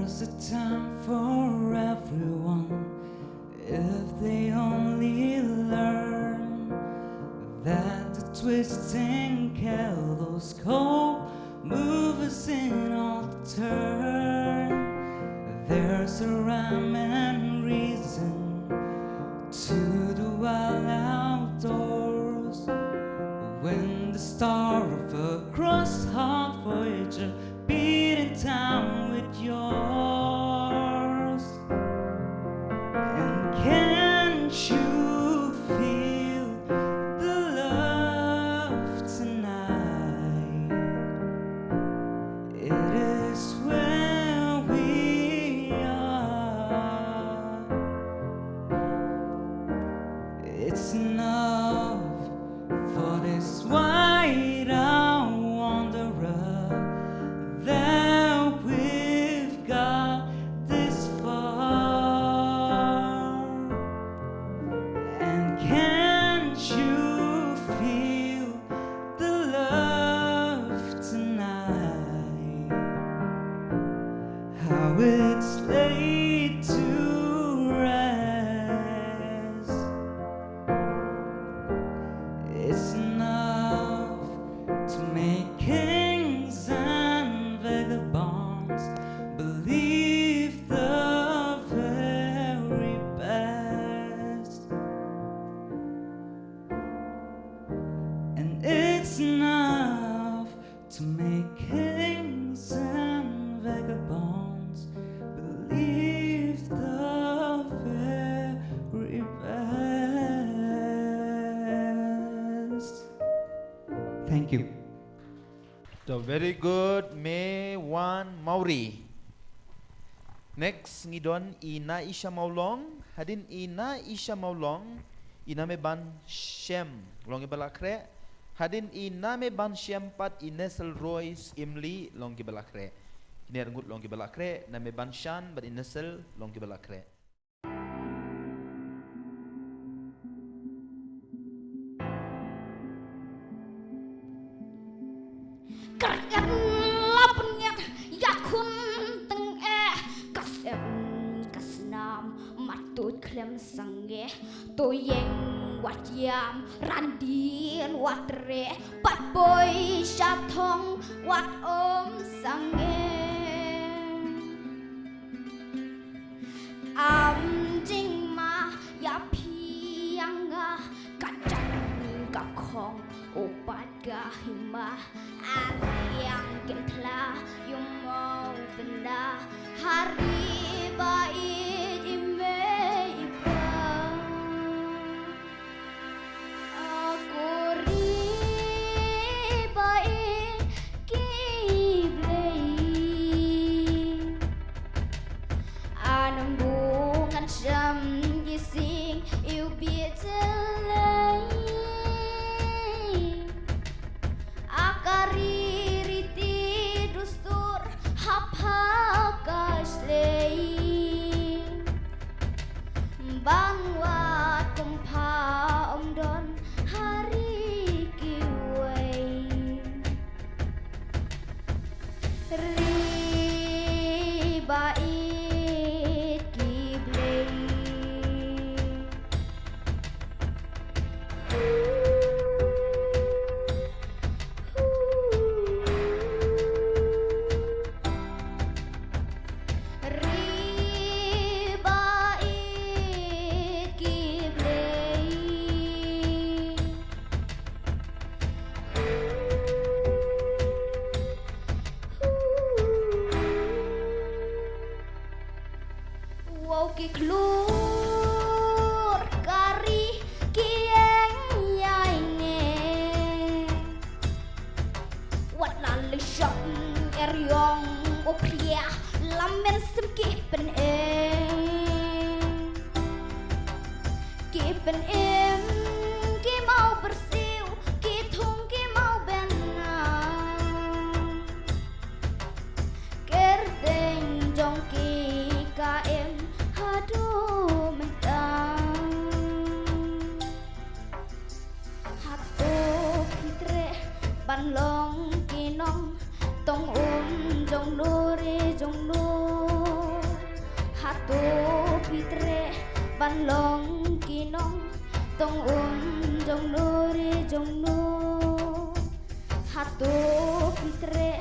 It's a time for everyone. If they only learn that the twisting kaleidoscope moves in all turn, there's a rhyme and reason to the wild outdoors. When the star of a cross-heart Voyager beat in time with yours. And can't you feel the love tonight? It is where we are. It's enough for this white-eyed wanderer that we've got this far. And can't you feel the love tonight? How it's laid to rest. It's enough to make kings and vagabonds believe the very best. And it's enough to make kings and vagabonds believe the very best. Thank you. So very good, Me Wan Mawrie. Next, ngi don i Naisha Mawlong, hadien i Naisha Mawlong, i Nameban Shem, long i ba la khreh, hadien i Nameban Shem pat i Nesel Royce Imli, long ki ba la khreh. Kine arngut long ki ba la khreh, Nameban Shan bad i Nesel long ki ba la khreh. Ka riat la pynïat ïa khun tyngeh, ka sem ka snam, mat tuid khlem sangeh, to ïeng wat ïam, randien wat reh, pat poi sha thong wat ym sangeh. Am jingma ïa phi ïa nga, ka jan ka khong, u pat ka hima, a riang kin thla, ïu mo benda, ha ri ba ïeit i mei i pa. A ko ri ba ïeit ki blei. A nang bu ngan sham ki sing ïu bit lei. A ka ri riti dustur ha pha ka shlei. Ban wad kum pha ym don ha ri kiwei. Ri ba ïeit ki blei. Ri ba ïeit ki blei. Wow, ki khlur ka ri ki ïeng ïa ïeng. Wat la leit shop, er ïong u phria, la mynsiem ki pynim. Ki pynim, ki maw byrsiew, ki thung ki maw bynna. Kyrteng jong ki ka im haduh mynta. Hato phi treh ban long ki nongtong um jong no re jong no. To phi treh ban long ki nongtong um jong no re jong no. Hato phi treh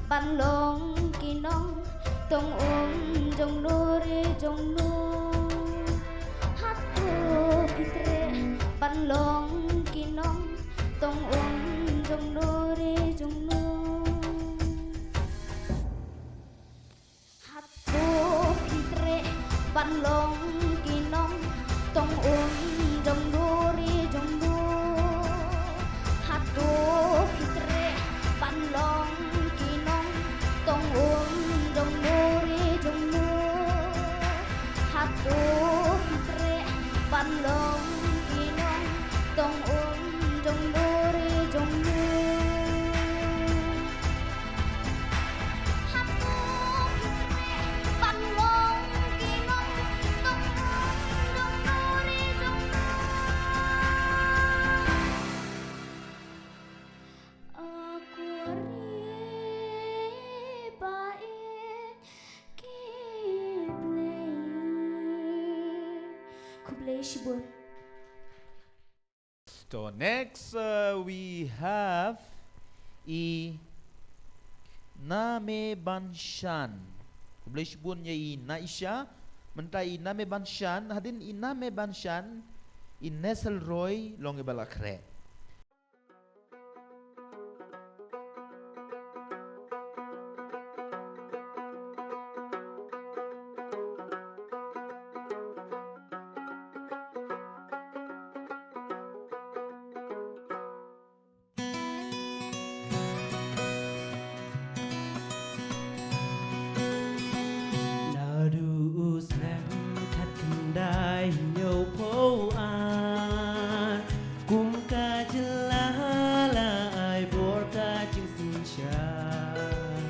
ban long ki nongtong um jong no re jong no. Hato phi treh ban long ki nongtong um jong no re jong no. Hato phi treh ban long ki nongtong um jong no re jong no. Hato phi treh ban long ki nongtong um jong no re jong no. Hato phi treh ban long ki nongtong um jong no re jong no. Hato phi treh ban long ki nongtong um jong no re jong no. A kwah ri ba ïeit ki Blei. Khublei shibun. So next, uh, we have i Name Banshan. Khublei shibun ïa i Naisha. Mynta i Name Banshan, hadien i Name Banshan, i Nesel Roy long i ba la khreh. Naduh u snem khatkhyndai hynñiewphew ar, kum ka jylla la ai bor ka jingsynshar.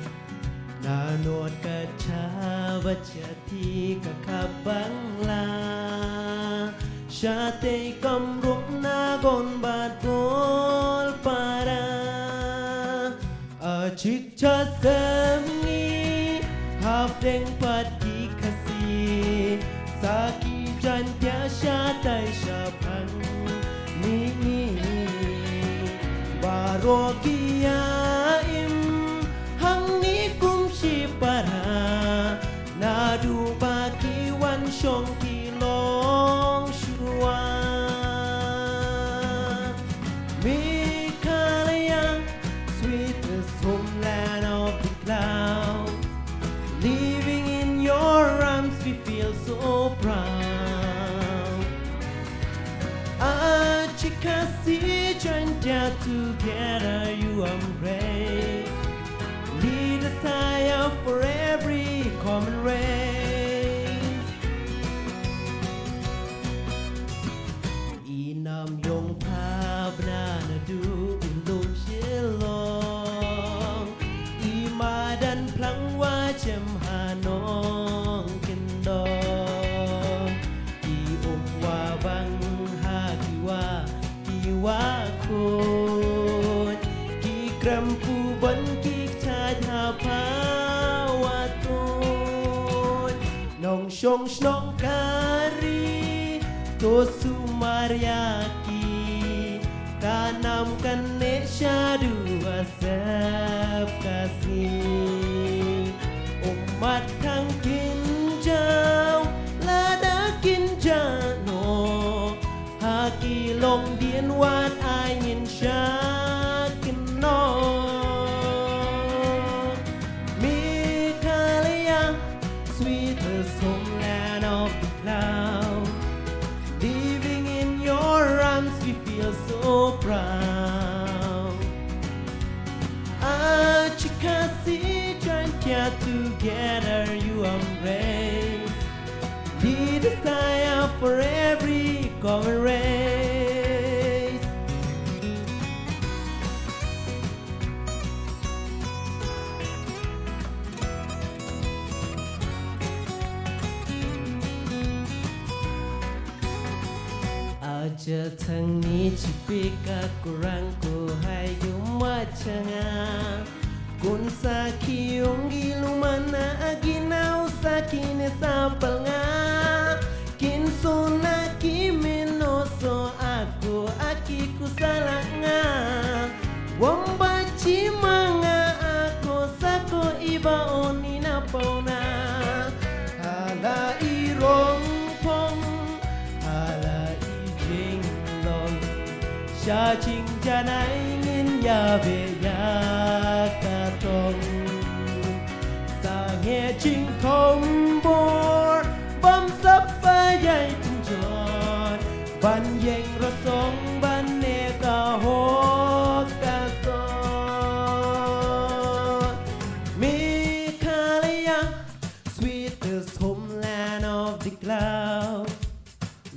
Naduh kat sha bad sha Te ka khap Bangla, shatei kam ruh Nagon bad Goalpara. A chik cha sem ngi hapdeng pat ki Khasi, sa ki Jaiñtia shatei shaphang ngi. Baroh ki ïa im hangne kum shipara, naduh ba ki wan shong ki long shuwa. Meghalaya, sweetest homeland of the clouds. Living in your arms, we feel so proud. Aachi Khasi Jaiñtia, together you embrace. Lead us higher for every common race. I Namïong Pabna naduh u lum Shillong, i Madan Phlangwa jem ha Nongkyndong, ki Umwabang ha ki Wah, ki Wahkhuid, ki Krempubon, ki Kjat ha Pawatud. Nongshong shnong ka ri, to sumar ïa ki, ka nam kane shaduh ka sep ka sngi. Ummat khang kin jaw, lada kin jah noh, ha ki longdien wat ai ngin shah kynnoh. Meghalaya, sweetest homeland of the clouds. Living in your arms, we feel so proud. Aachi Khasi Jaiñtia, together you embrace. Lead us higher for every common race. Aja tang ni chipika kurang ku hai yum wachanga. Kun sa ki ong ki lumana agi nau sa Kine sapal nga kin sona ki menoso aku aki kusala nga. Wamba chimanga ako sako iba oni na pauna. Hala i rong pong, hala i jing long. Sha jing janai ngin ya be ya katong. Sanghe jing kombor bam sapa yai tunjon. Ban yeng rosong ban ne ka hok ka son. Meghalaya, sweetest homeland of the cloud.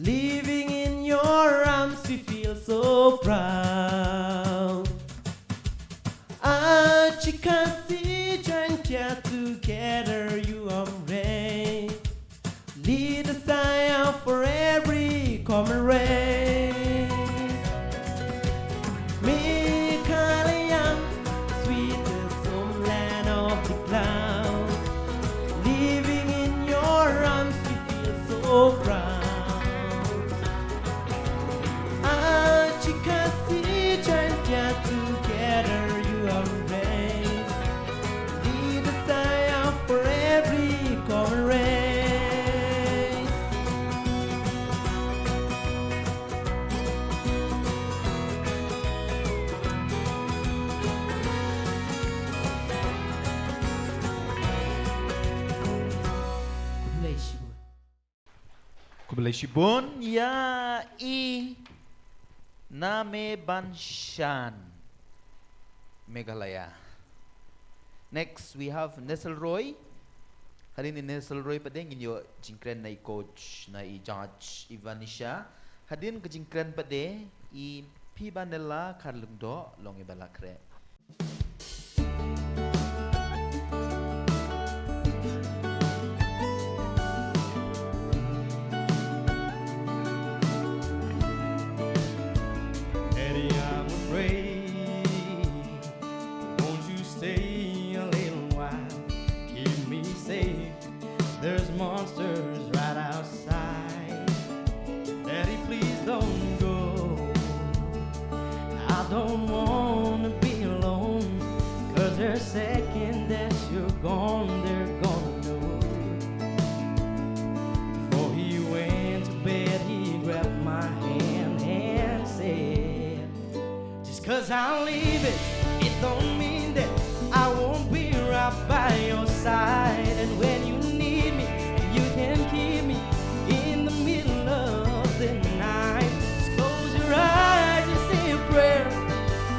Living in your arms, we feel so proud. Achi Khasi Jaintia, together you embrace. Lead the Saya for every common race. Meghalaya, sweetest homeland of the clouds. Living in your arms, we feel so proud. Achi Khasi Jaintia, together you embrace. Lead the Saya for every common race. Khublei shibun. Khublei shibun ïa i Name Banshan, Meghalaya. Next, we have Nesel Roy. Hadien i Nesel Roy pat de ngin ïoh jingkren na i coach, na i judge, i Vanisha. Hadien ka jingkren pat de i Phibanella Kharlyngdoh, long i ba la khreh. Daddy, I'm afraid. Won't you stay a little while? Keep me safe. There's monsters right outside. Daddy, please don't go. I don't wanna be alone. 'Cause the second that you're gone, they're gonna know. Before he went to bed, he grabbed my hand and said, "Just 'cause I'm leaving, it don't mean that I won't be right by your side. And when you need me, you can keep me in the middle of the night. Just close your eyes and say a prayer.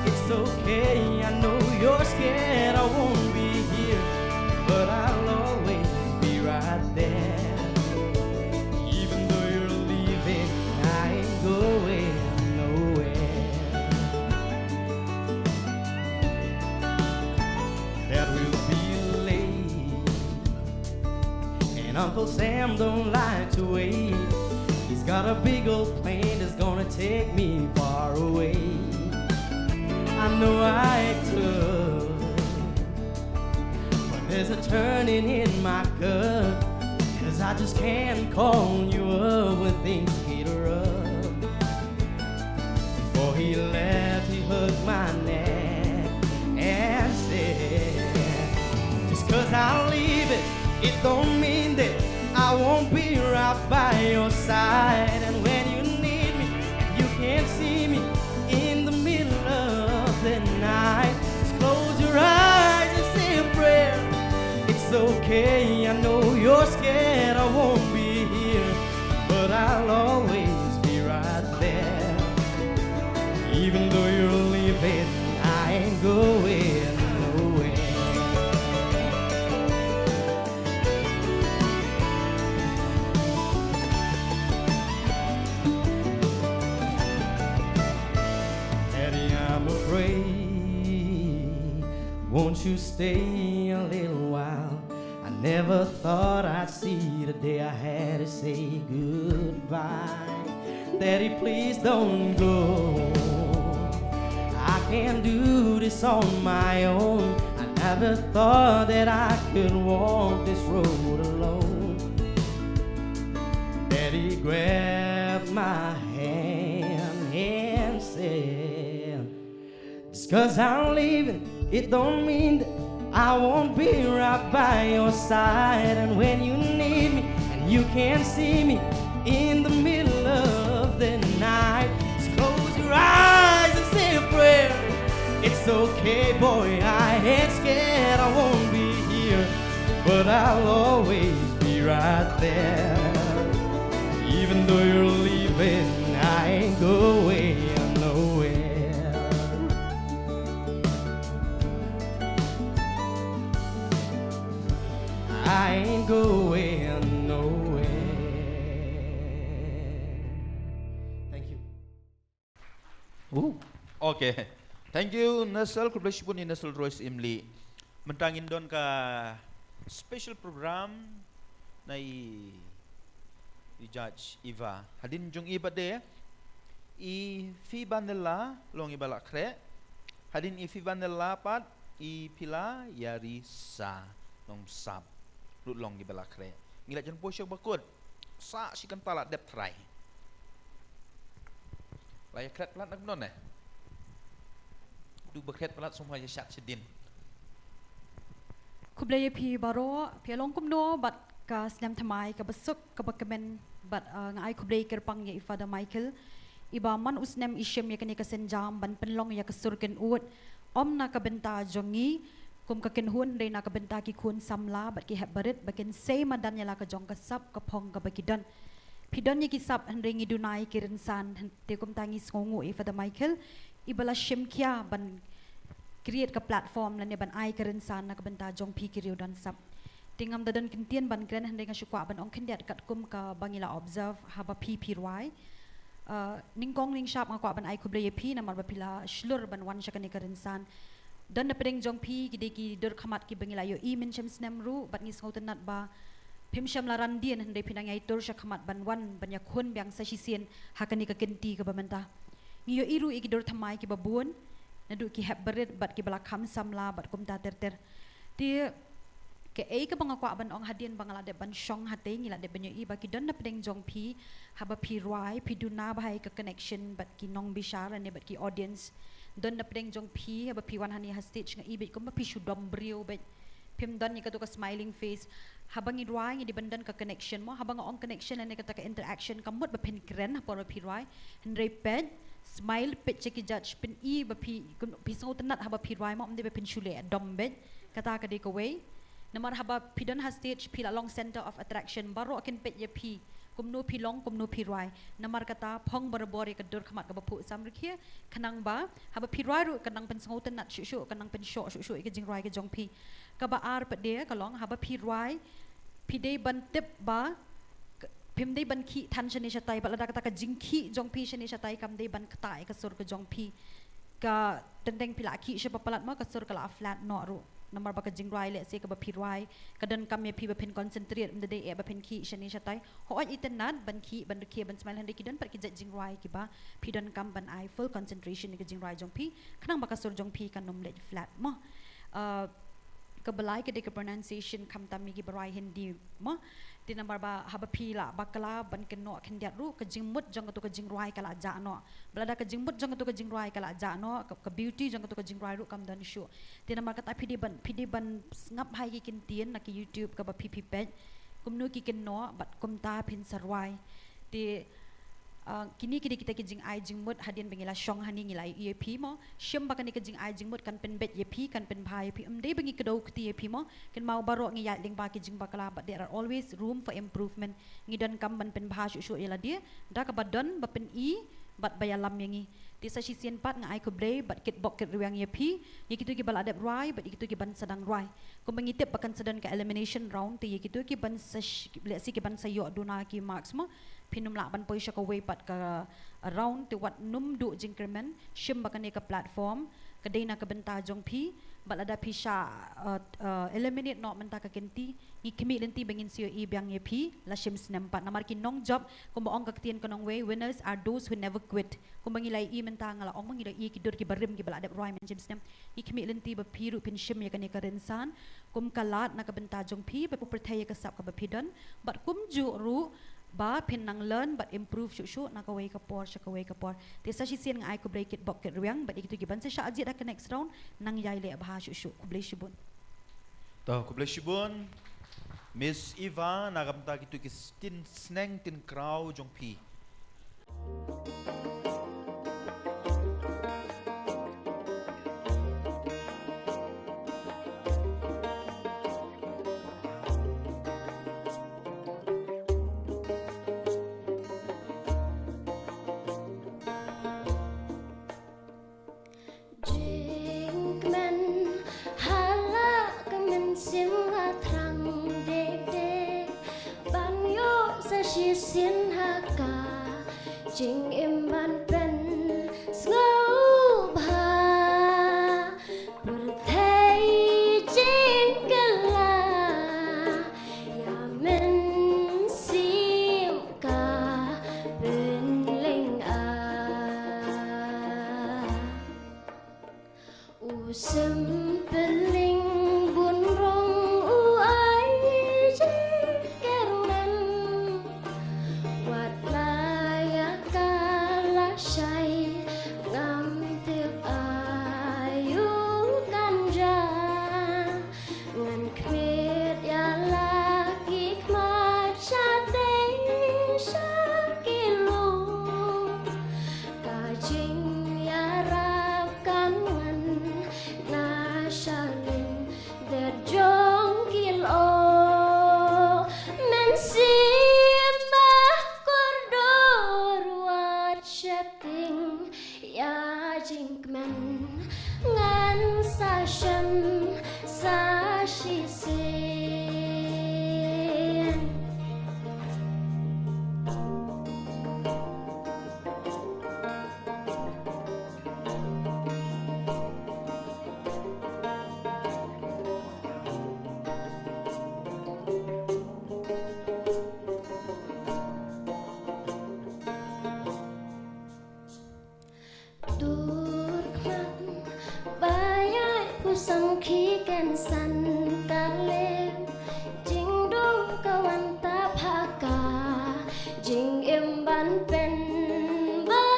It's okay, I know you're scared, I won't be here, but I'll always be right there. Even though you're leaving, I ain't going nowhere." That will be late. And Uncle Sam don't like to wait. He's got a big old plane that's gonna take me far away. I know I act tough, but there's a turning in my gut. 'Cause I just can't call you up when things get rough. Before he left, he hugged my neck and said, "Just 'cause I'm leaving, it don't mean that I won't be right by your side. And when you need me, you can't see me in the middle of the night. Just close your eyes and say a prayer. It's okay, I know you're scared, I won't be here, but I'll always be right there. Even though you're leaving, I ain't going nowhere." Daddy, I'm afraid. Won't you stay a little while? I never thought I'd see the day I had to say goodbye. Daddy, please don't go. I can't do this on my own. I never thought that I could walk this road alone. He grabbed my hand and said, "Just 'cause I'm leaving, it don't mean that I won't be right by your side. And when you need me and you can't see me in the middle of the night, just close your eyes and say a prayer. It's okay, boy, I ain't scared. I won't be here, but I'll always be right there. Even though you're leaving, I ain't going nowhere. I ain't going nowhere." Thank you. Uh. Okay. Thank you, Nestle. Khublei shibun i Nestle Royce Imli. Mynta ngin don ka special program na i, i Judge Eva. Hadien jong i pat de, i Fibanella Longibalakre. Hadien i Fibanella pat, i Pila Yarisa Nongsap. Lut Longibalakre. Ngi la jan posho bakut. Sa shi kan tala dep trai. La ïa kret palat nak non eh. Du ba kret palat sum ha ïa shat shadin. Khublei ïa phi baroh, phi long kumno bad ka snem thymmai kaba suk kaba kmen bad, uh, nga ai khublei kyrpang ïa i Father Michael. Iba man u snem i shim ïa kane ka sienjam ban pynlong ïa ka sur kynhun. Ym na ka bynta jong ngi kum ka kynhun, hynrei na ka bynta ki khun samla bad ki hep barit ba kin sei madan ïa la ka jong ka sap ka phong kaba ki don. Phi don ïa ki sap hynrei ngi duna ïa ki rynsan, te kumta ngi sngewnguh ïa i Father Michael iba la shim khia ban create ka platform lane ban ai ka rynsan na ka bynta jong phi ki riew don sap. Te ngam da don kyntien ban kren hynrei nga shu kwah ban ong khyndiat katkum kaba ngi la observe haba phi phi rwai. Uh, nyngkong nyngshap nga kwah ban ai khublei ïa phi namar ba phi la shlur ban wan sha kane ka rynsan. Don na pdeng jong phi ki dei ki dur khmat kiba ngi la ïohi mynshem snem ruh bad ngi sngewtynnat ba phim shym la ran dien hynrei phi nang ïai tur sha khmat ban wan ban ïakhun biang sa shisien ha kane ka kynti kaba mynta. Ngi ïohi ruh ïa ki dur thymmai kiba bun naduh ki hep barit bad kiba la kham samla bad kumta ter ter. Te kaei kaba nga kwah ban ong hadien ba nga la dep ban shong hatei, ngi la dep ban ïohi ba ki don na pdeng jong phi haba phi rwai phi duna bha ïa ka connection bad ki nongbishar lane bad ki audience. Don na pdeng jong phi haba phi wan hangne ha stage nga i beit kumba phi shu dom briew beit. Phim don ïa katu ka smiling face. Haba ngi rwai ngi dei ban don ka connection mo, haba nga ong connection lane kata ka interaction kam mut ba phin kren ha por ba phi rwai. Hynrei peit, smile, peit sha ki judge, pyn-i ba phi, phi sngewtynnat haba phi rwai mo, ym dei ba phin shu leh dom beit. Kata ka dei kawei. Namar haba phi don ha stage phi la long center of attraction, baroh kin peit ïa phi. Kumno phi long, kumno phi rwai. Namar kata phong barabor ïa ka dur khmat kaba phuh samrkhie, khnang ba haba phi rwai ruh kan nang pynsngewtynnat shuh shuh, kan nang pynshoh shuh shuh ïa ka jingrwai ka jong phi. Kaba ar pat de ka long haba phi rwai phi dei ban tip ba k-, phim dei ban khih than shane shatai, bad lada kata ka jingkhih jong phi shane shatai kam dei ban ktah ïa ka sur ka jong phi. Ka teng teng phi la khih sha palat mo ka sur ka la flat noh ruh. Namar ba ka jingrwai lehse kaba phi rwai ka donkam ïa phi ba phin concentrate, ym dei eh ba phin khih shane shatai. Hooid itynnad ban khih, ban rkhie, ban smile, hynrei ki don pat ki jait jingrwai kiba phi donkam ban ai full concentration ïa ka jingrwai jong phi khnang ba ka sur jong phi kan ym leit flat mo. Uh, kaba lai ka dei ka pronunciation khamtam ïa kiba rwai Hindi mo. Te namar ba haba phi la bakla ban kynnoh khyndiat ruh ka jingmut jong katu ka jingrwai ka la jah noh. Ba lada ka jingmut jong katu ka jingrwai ka la jah noh, ka, ka beauty jong katu ka jingrwai ruh kam don shuh. Te namar kata phi dei ban, phi dei ban sngap ha ïa ki kyntien na ki YouTube kaba phi phi peit. Kumno ki kynnoh bad kumta phin sa rwai. Te, ah, kine ki dei kita ki jingai jingmut hadien ba ngi la shong hangne ngi la ïohi ïa phi mo. Shim ba kane ka jingai jingmut kan pynbeit ïa phi, kan pynbha ïa phi. Ym dei ba ngi kdew kti ïa phi mo. Kynmaw baroh ngi ïaid lyngba ki jingbakla, but there are always room for improvement. Ngi donkam ban pynbha shuh shuh ïa lade da kaba don ba pyn-i bad ba ïalam ïa ngi. Te sa shisien pat nga ai khublei bad kitbok kitrwiang ïa phi, ïa kito kiba la dep rwai bad ïa kito kiban sa dang rwai. Kumba ngi tip ba kan sa don ka elimination round, te ïa kito kiban sa sh-, lehse kiban sa ïoh duna ki marks mo, phin ym lah ban poi sha kawei pat ka round, te wat nym duh jingkyrmen, shim ba kane ka platform ka dei na ka bynta jong phi. Bad lada phi shah, uh, uh, eliminate noh mynta ka kynti, ngi khmih lynti ba ngin sa ïohi biang ïa phi la shim snem pat. Namar ki nongjop, kumba ong ka ktien ka nongwei, winners are those who never quit. Kumba ngi la ïohi mynta, nga la ong ba ngi la ïohi ki dur kiba rim kiba la dep rwai mynshem snem. Ngi khmih lynti ba phi ruh phin shim ïa kane ka rynsan kum ka lad na ka bynta jong phi, ba pyrthei ïa ka sap kaba phi don. Bad kumjuh ruh, ba phin nang learn bad improve shuh shuh na kawei ka por sha kawei ka por. Te sa shisien nga ai khublei kitbok kitrwiang bad ïa kito kiban sa shah jied ha ka next round, nang ïai leh bha shuh shuh. Khublei shibun. To, khublei shibun Miss Eva na ka bynta kito ki tin sneng tin kraw jong phi. Jingkmen ha la ka mynsiem nga thrang dei dei ban ïoh sa shisien ha ka jingim ban pynsngewbha. Pyrthei jingkylla ïa mynsiem ka pynlyngngoh. U sympeling bun rong u ai jingkyrmen. Wat la ïa ka lashai ngam tip aïu kan jia. Ngan khmih ïa la ki khmat shatei sha ki lum. Ka jingïarap kan wan na shalynter jong ki lyoh. Mynsiem ba kordor wat sheptieng ïa jingkmen, ngan sa shem sa shisien. Dur khmat ba ïaid phew san ki kynsan ka lem, jingdum ka wan tap ha ka jingim ban pynbakla.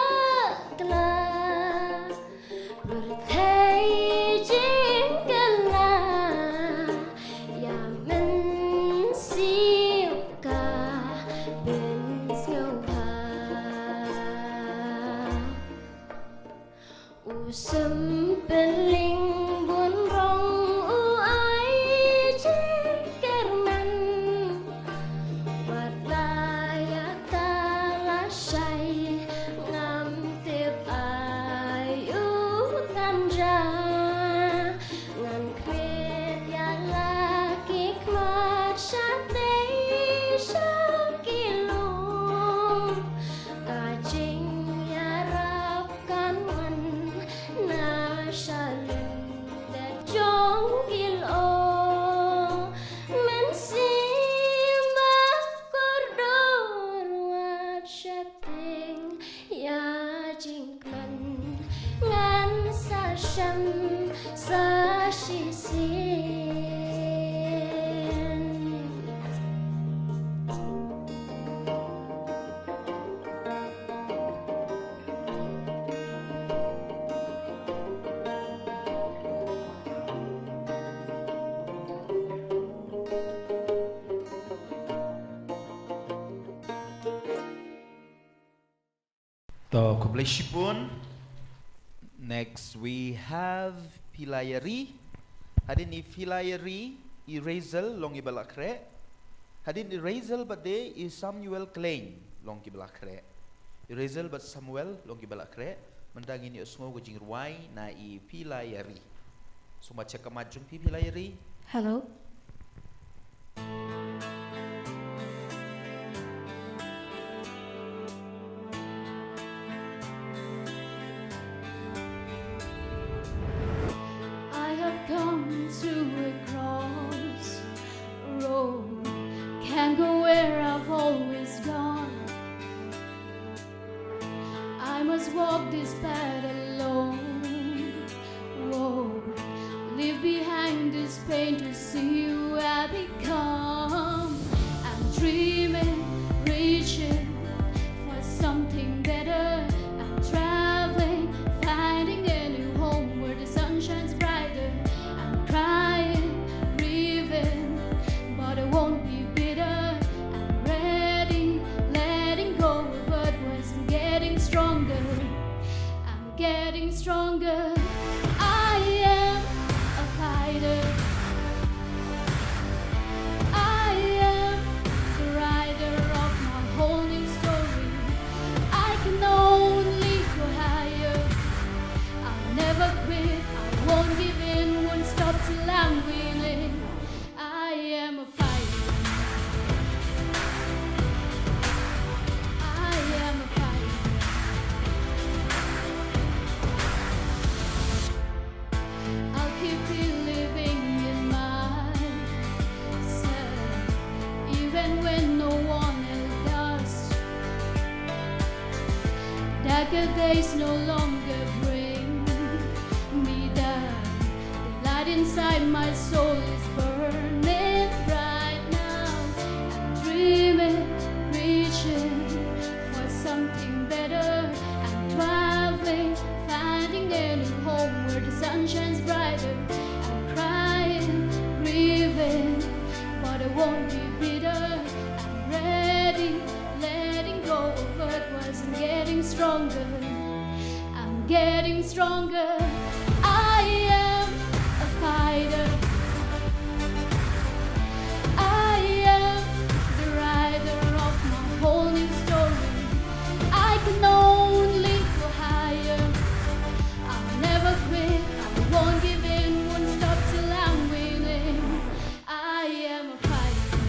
Pyrthei jingkylla ïa mynsiem ka pynsngewbha. U sympeling bun rong u ai jingkyrmen. Wat la ïa ka lashai ngam tip aïu kan jia. Ngan khmih ïa la ki khmat shatei sha ki lum. Ka jingïarap kan wan na shalynter jong ki lyoh. Mynsiem ba kordor wat sheptieng ïa jingkmen, ngan sa shem sa shisien. To, khublei shibun. Next we have Phi La Ïa Ri. Hadien i Phi La Ïa Ri, i Rachel long iba la khreh. Hadien i Rachel bad de i Samuel Klein long kiba la khreh. I Rachel bad Samuel long kiba la khreh. Mynta ngin ïohsngew ka jingrwai na i Phi La Ïa Ri. Sngewbha check ka mic jong phi, Phi La Ïa Ri. Hello. I have come to a crossroad, can't go where I've always gone. I must walk this path alone. Whoa, leave behind this pain to see who I become. I'm dreaming, reaching Give in, won't stop till I'm winning. I am a fighter. I am a fighter. I'll keep believing in myself, even when no one else does. Darker days no longer bring me down. The light inside my soul is burning bright now. I'm dreaming, reaching for something better. I'm traveling, finding a new home where the sun shines brighter. I'm crying, grieving, but I won't be bitter. I'm ready, letting go of what wasn't. Getting stronger, I'm getting stronger. I am a fighter. I am the writer of my whole new story. I can only go higher. I'll never quit. I won't give in. Won't stop till I'm winning. I am a fighter.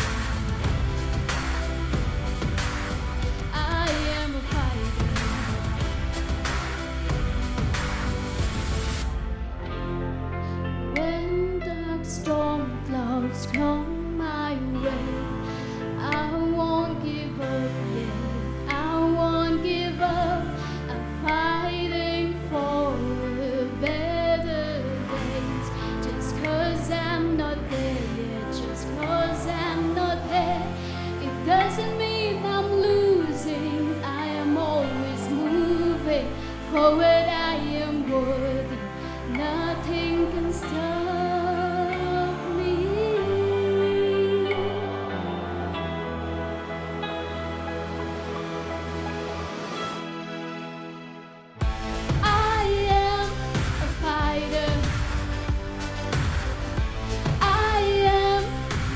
I am a fighter. When dark storm clouds come my way, I won't give up yet. I won't give up. I'm fighting for a better days. Just 'cause I'm not there yet, just 'cause I'm not there, it doesn't mean I'm losing. I am always moving forward. I am worthy. Nothing can stop me. I am a fighter. I am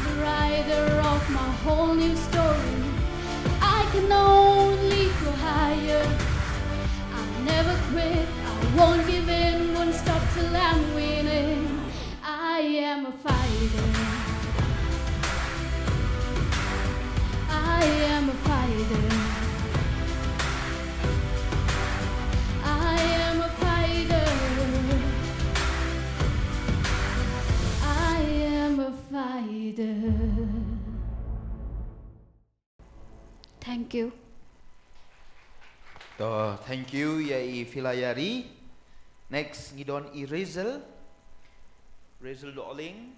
the writer of my whole new story. I can only go higher. I'll never quit. I won't give in. Won't stop till I'm winning. I am a fighter. I am a fighter. I am a fighter. I am a fighter. Thank you. To, thank you ïa i Filayari. Next ngi don i Razel. Razel Dohling.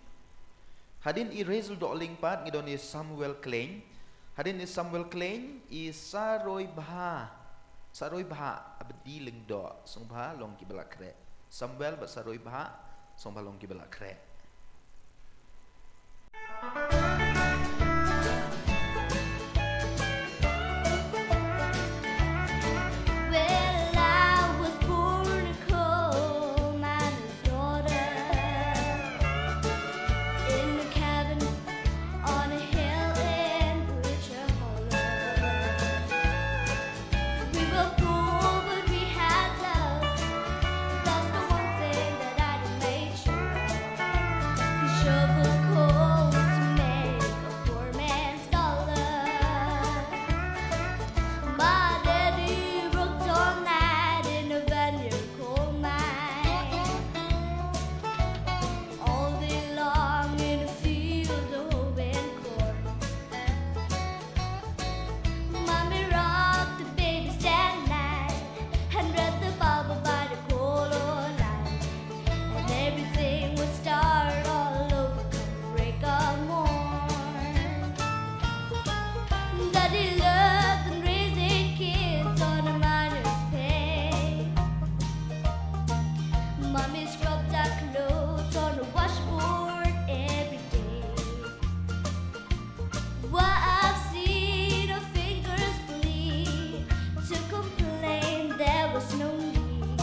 Hadien i Razel Dohling pat ngi don i Samuel Klein. Hadien i Samuel Klein, i Saroi Bha. Saroi Bha, Abdi Lyngdoh, sngewbha long kiba la khreh. Samuel bad Saroi Bha, sngewbha long kiba la khreh. Well, I was born a coal miner's daughter in a cabin on a hill in Richard Hollow. We were poor, but we had love. That's the one thing that I did make sure of. We shoveled coal to make a poor man's dollar. My daddy worked all night in a Vanyer coal mine, all day long in a field of hoeing corn. Mommy rocked the babies that night and read the Bible by the coal oil light. And everything would start all over come break of morn. Daddy loved and raising kids on a miner's pay. Mommy scrubbed our clothes on a washboard every day. Well, I've seen her fingers bleed. To complain, there was no need.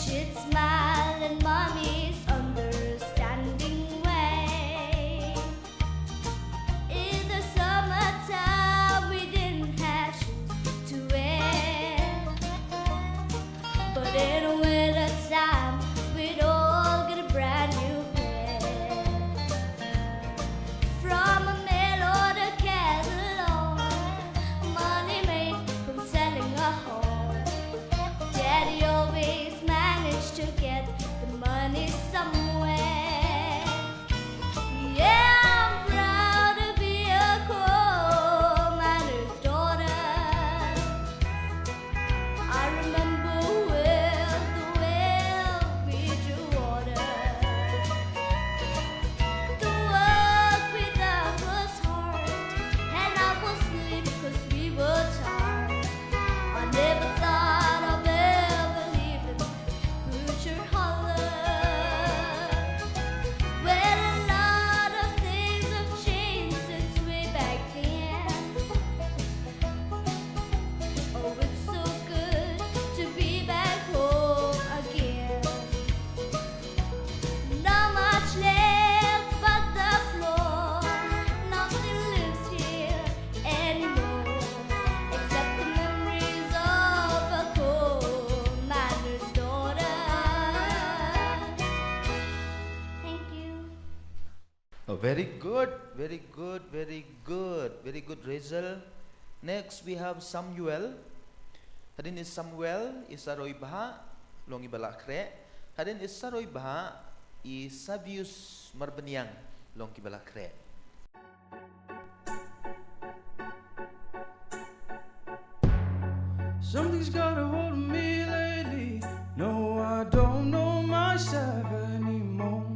She'd smile in Mommy's understanding way. In the summertime, we didn't have shoes to wear. But in the winter time, we'd all get a Oh, very good, very good, very good, very good, Rachel. Next, we have Samuel. Hadien i Samuel, i Saroi Bha, long i Balakre. Hadien i Saroi Bha, i Savius Marbaniang, long ki Balakre. Something's got a hold of me lately. No, I don't know myself anymore.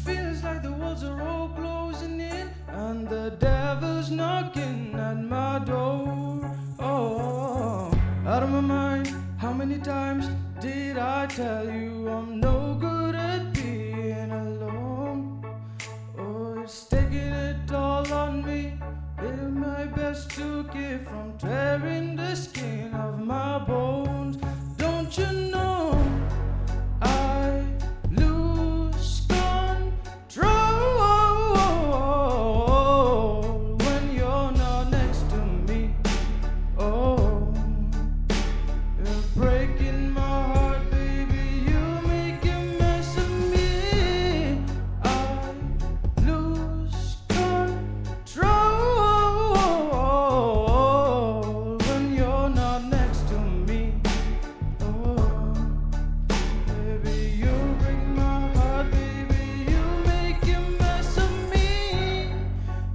Feels like the walls are all closing in and the devil's knocking at my door. Oh, out of my mind, how many times did I tell you I'm no good at being alone? Oh, it's taking a toll on me. Did my best to keep from tearing the skin off my bones. Don't you know I lose control when you're not next to me? Oh, you're breaking my heart, baby. You make a mess of me. I lose control when you're not next to me. Oh, baby, you break my heart, baby. You make a mess of me.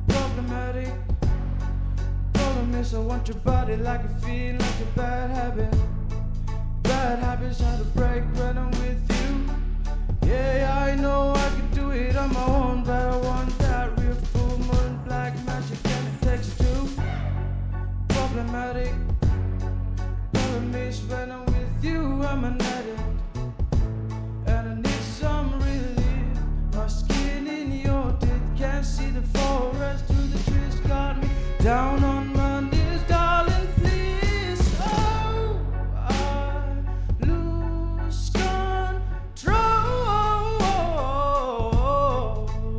Problematic. Problem is, I want your body like a fiend, like a bad habit. Bad habits hard to break when I'm with you. Yeah, I know I can do it on my own, but I want that real full moon black magic and it takes two. Problematic. Problem is, when I'm with you, I'm an addict. And I need some relief. My skin in your teeth, can't see the forest through the trees. Got me down on my knees, darling, please. Oh, I lose control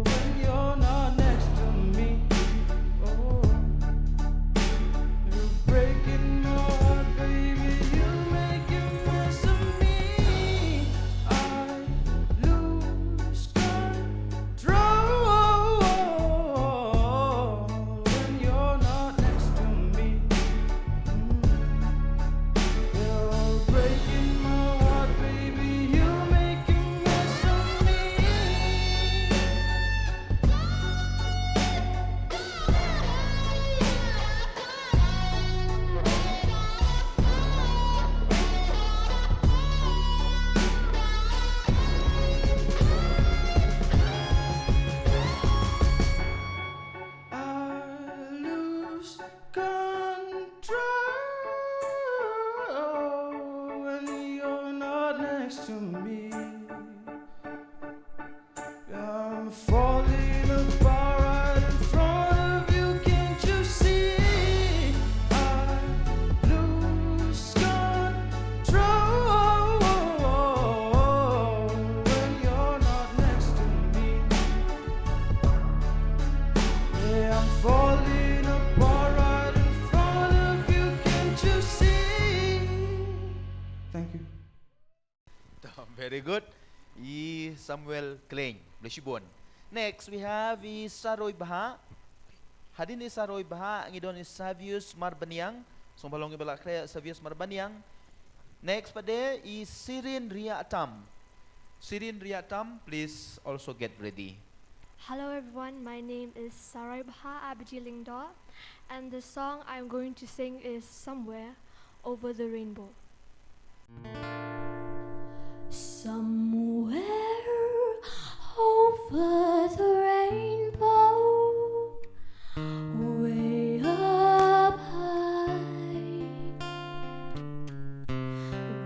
when you're not next to me. Oh, you're breaking my heart, baby. You make a mess of me. I lose control when you're not next to me. Mm. You're breaking my heart, baby. You make a mess of me. I lose control when you're not next to me. I'm falling apart right in front of you, can't you see? I lose control when you're not next to me. Yeah, I'm falling apart right in front of you, can't you see? Thank you. Very good. I Samuel Klein. Bless you, Bon. Next, we have i Saroi Bha. Hadien i Saroi Bha, ngi don i Savius Marbaniang. Sngewbha long i Balakre, Savius Marbaniang. Next pat de i Sirin Riatam. Sirin Riatam, please also get ready. Hello everyone, my name is Saroi Bha Abiji Lyngdoh, and the song I'm going to sing is Somewhere Over the Rainbow. Somewhere over the rainbow, way up high,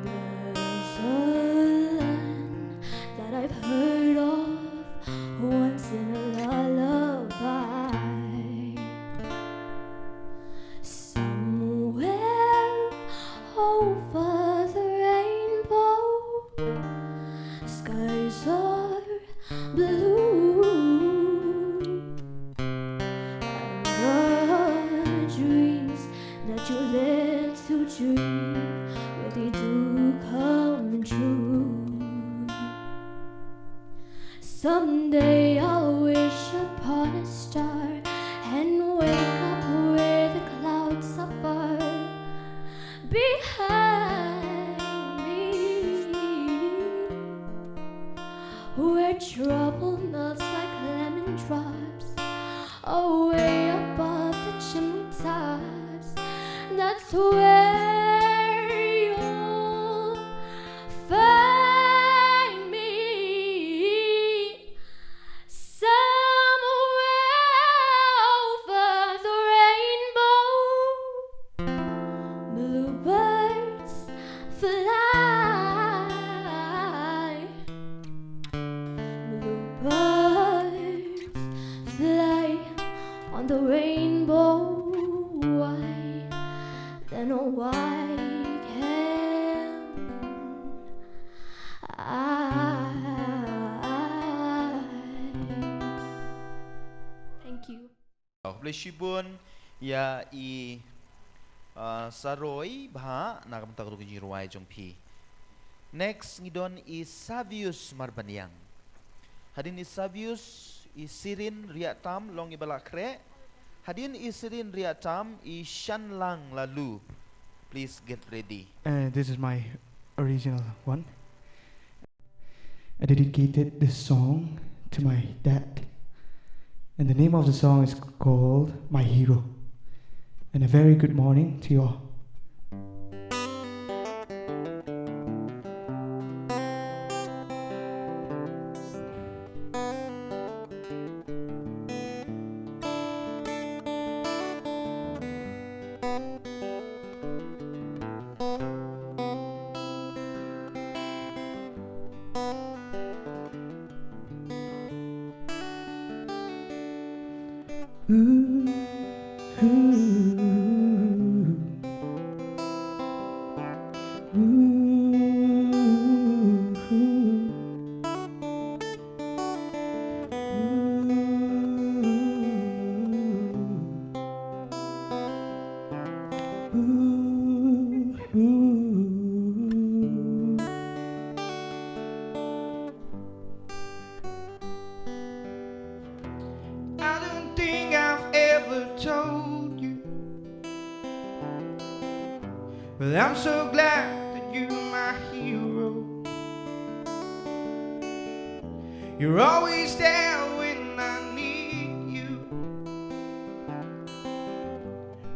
there's a land that I've heard of once in a lullaby. Somewhere over the rainbow, Someday I'll wish upon a star and wake up where the clouds are far behind me, where trouble melts like lemon drops away above the chimney tops. That's where you'll find me, somewhere over the rainbow. Bluebirds fly, bluebirds fly on the rainbow. Why then, oh, why can't I? Thank you. Khublei shibun ïa i, uh, Saroi Bha na ka bynta ka jingrwai jong phi. Next ngi don i Savius Marbaniang. Hadien i Savius, i Sirin Riatam long i ba la khreh. Hadien i Sirin Riatam, i Shanlang Lalu. Please get ready. Uh, this is my original one. I dedicated this song to my dad. And the name of the song is called My Hero. And a very good morning to you all. I don't think I've ever told you. Well, I'm so glad that you're my hero. You're always there when I need you.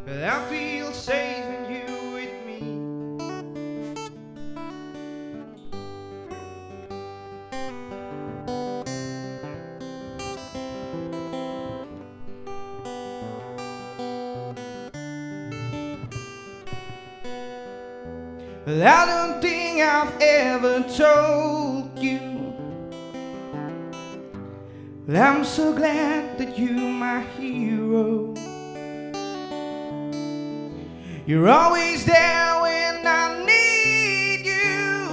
Well, I feel safe when you're with me. Well, I don't think I've ever told you. Well, I'm so glad that you're my hero. You're always there when I need you.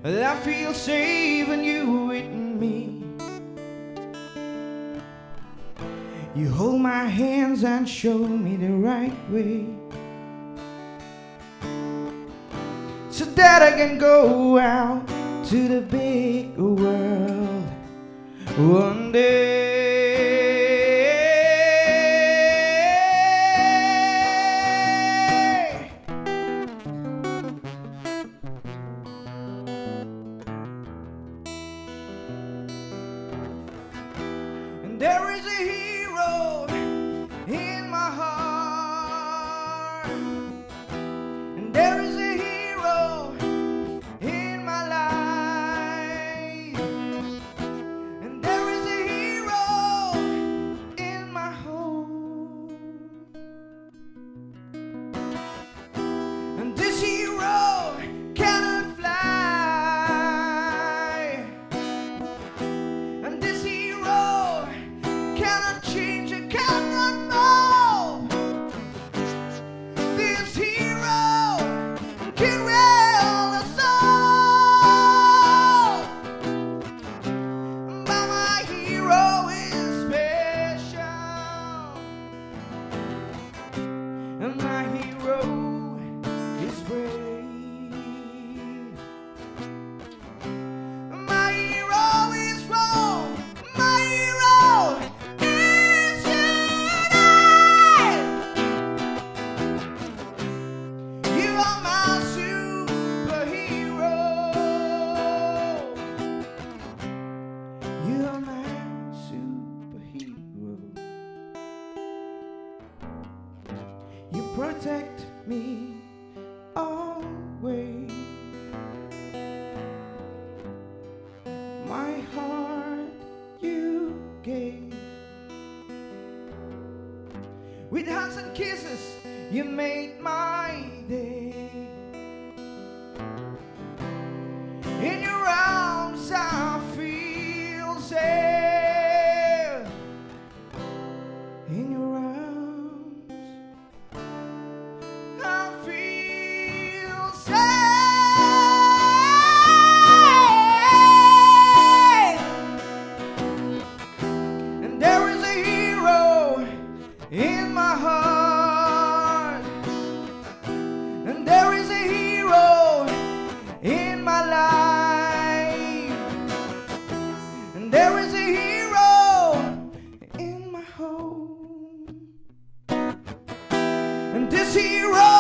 Well, I feel safe when you're with me. You hold my hands and show me the right way, so that I can go out to the big world one day. And there is a hero in my heart. And there is a hero in my life. And there is a hero protect me always. My heart you gave. With hugs and kisses, you made my day. In your arms, I feel safe. In your arms, I feel safe. And there is a hero in my heart. And there is a hero in my life. And there is a hero in my home. And this hero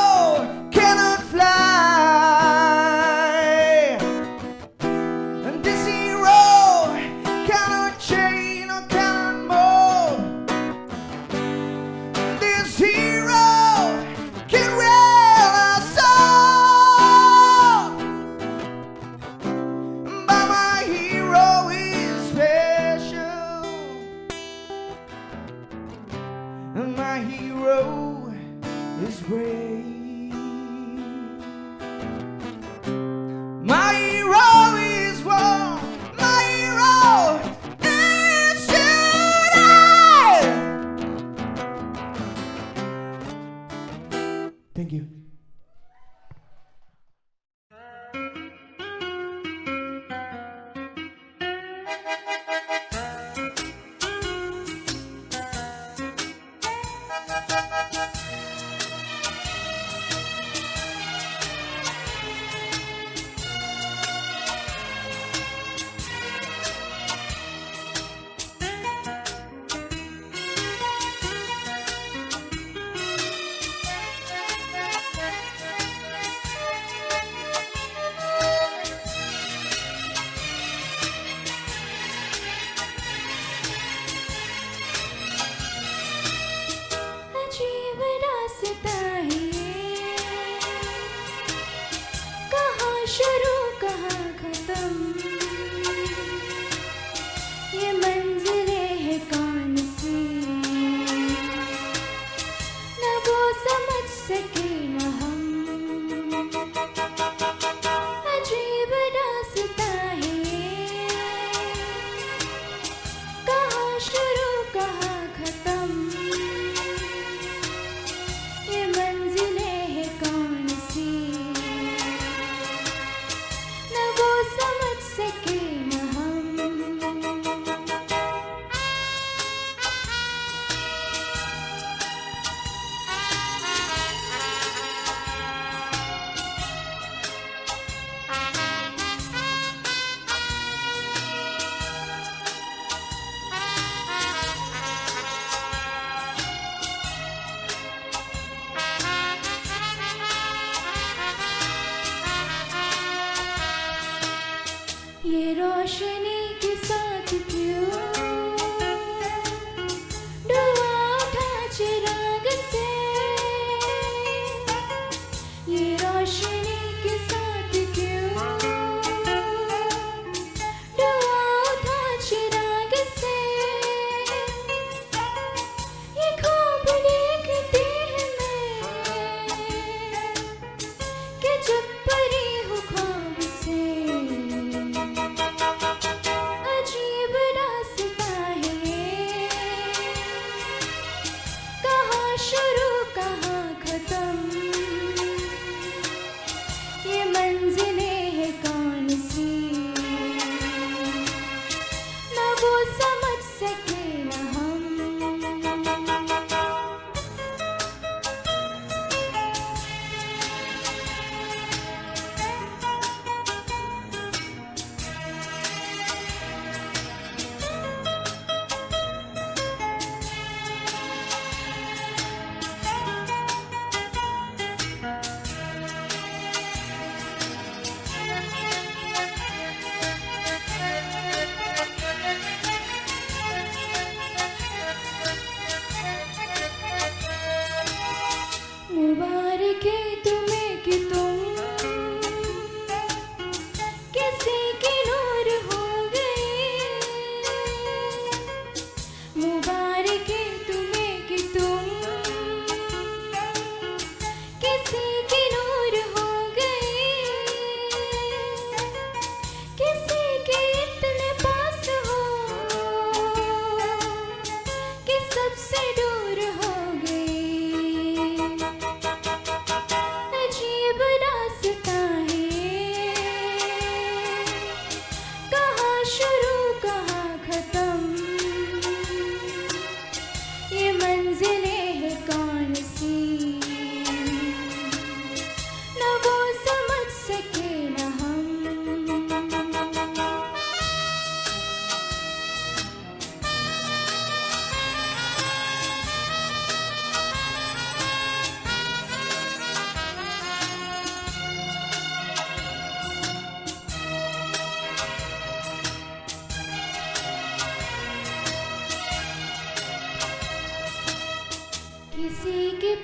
cannot fly. And this hero cannot chain or cannot mold. This hero can rule us all. But my hero is special. My hero is brave. My hero is war. My hero is today. Thank you. अजीब रास्ता है, कहाँ शुरू कहाँ खत्म, ये मंजिलें हैं कौन सी, न वो समझ सके न हम। अजीब रास्ता है, कहाँ शुरू कहाँ खत्म, ये मंजिलें हैं कौन सी, न वो समझ सके न हम। ये रोशनी के साथ क्यों धुआं उठा चिराग से, ये रोशनी के साथ क्यों धुआं उठा चिराग से, ये ख्वाब देखती है मैं कि जब परी हूँ ख्वाब से। अजीब रास्ता है, कहाँ शुरू कहाँ खत्म, ये मंजिलें हैं कौन सी, ना वो समझ सके ना हम।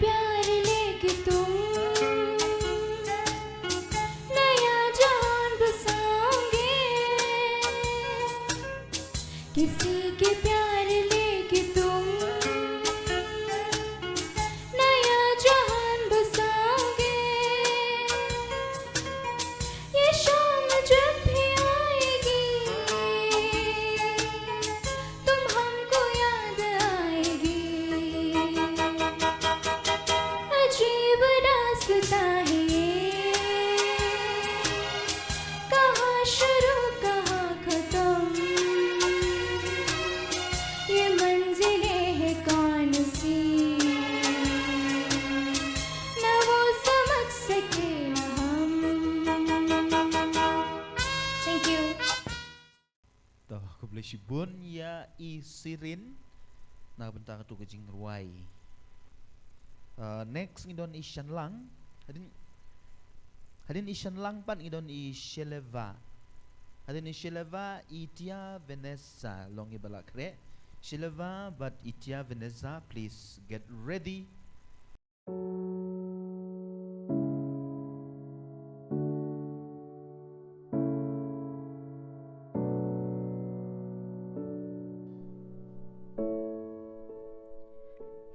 प्यार लेके तुम नया जहान बसाओगे। किसी के प्यार लेके तुम नया जहान बसाओगे। ये शाम जब भी आएगी, तुम हमको याद आएगी। अजीब रास्ता है ये, कहाँ शुरू कहाँ खत्म, ये मंजिलें हैं कौन सी, ना वो समझ सके ना हम। Thank you. To, khublei shibun ïa i Sirin na ka bynta katu ka jingrwai. Uh, next ngi don i Shanlang. Hadien, hadien i Shanlang pat ngi don i Sheleva. Hadien i Sheleva, i Tia Vanessa long i ba la khreh. Sheleva bad i Tia Vanessa, please get ready.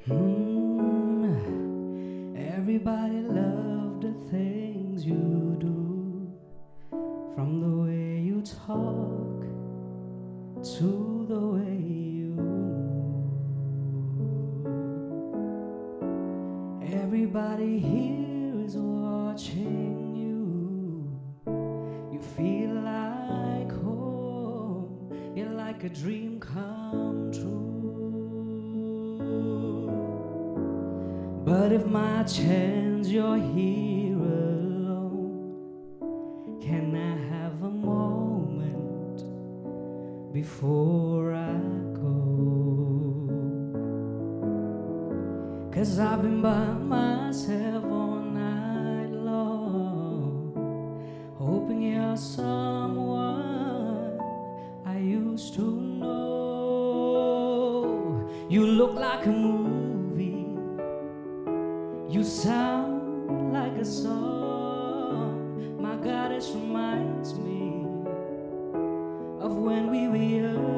Hmm, everybody love the things you do. From the way you talk to the way you move. Everybody here is watching you. You feel like home. You're like a dream come true. But if my chance, you're here alone. Can I have a moment before I go? 'Cause I've been by myself all night long, hoping you're someone I used to know. You look like a movie. You sound like a song. My God, it reminds me of when we were young.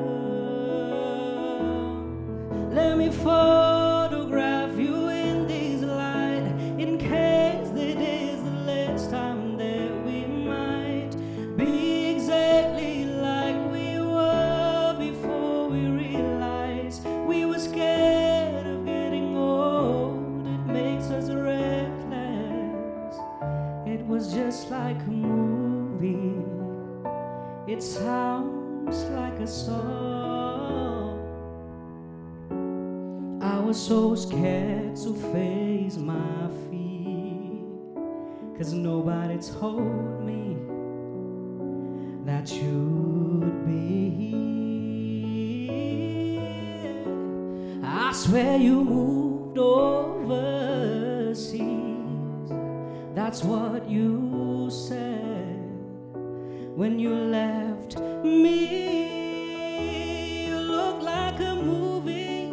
Let me photograph you in this light, in case it is the last time that we might be exactly like we were before we realized we were scared of getting old. It makes us reckless. It was just like a movie. It sounds like a song. I was so scared to face my fear, 'cause nobody told me that you'd be here. I swear you moved overseas. That's what you said when you left me. You look like a movie.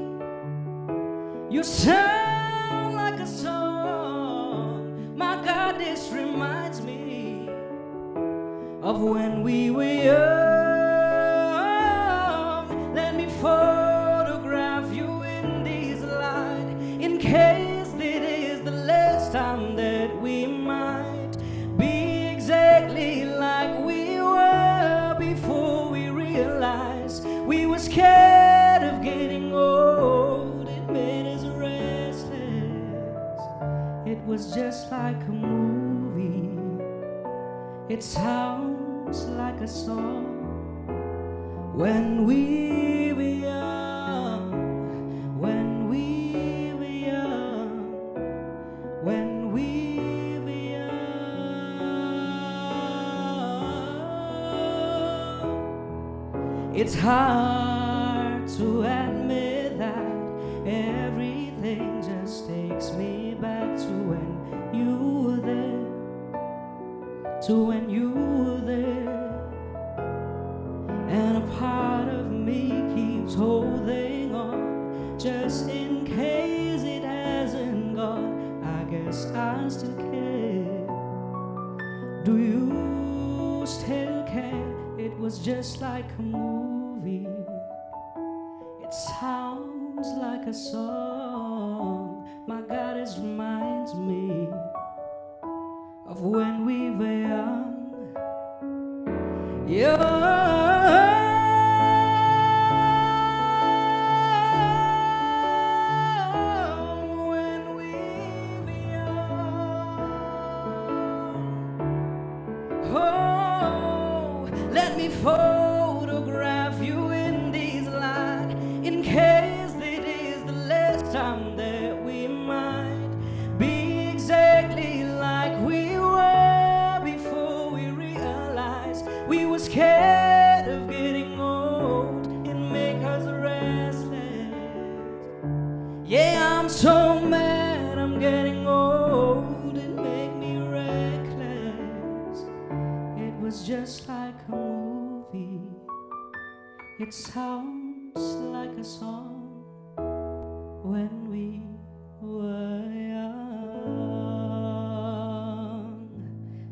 You sound like a song. My God, this reminds me of when we were young. Let me photograph you in this light, in case it is the last time that we might be exactly like we were before we realized we were scared of getting old. It made us restless. It was just like a movie. It sounds like a song. When we were young, when we were young, when we were young. It's hard to admit that everything just takes me back to when you were there, to when you were there. And a part of me keeps holding on, just in case it hasn't gone. I still care. Do you still care? It was just like a movie. It sounds like a song. My God, it reminds me of when we were young. Young, when we were young. Oh, let me photograph you in this light, in case it is the last time that we might be exactly like we were before we realized we were scared of getting old. It make us restless. Yeah, I'm so mad I'm getting old. It make me reckless. It was just like a movie. It sounds like a song when we were young.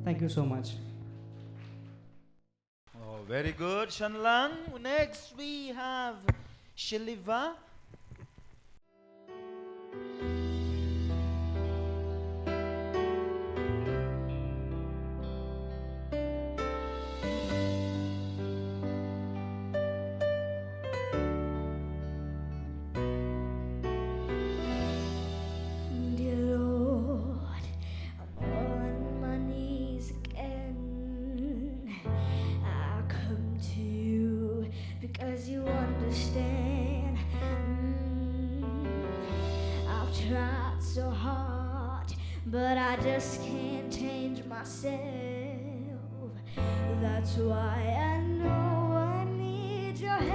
Thank you so much. Oh, very good, Shanlang. Next, we have Shiliva. Dear Lord, I'm on my knees again. I come to you because you understand. Mm, I've tried so hard, but I just can't change myself. That's why I know I need your help.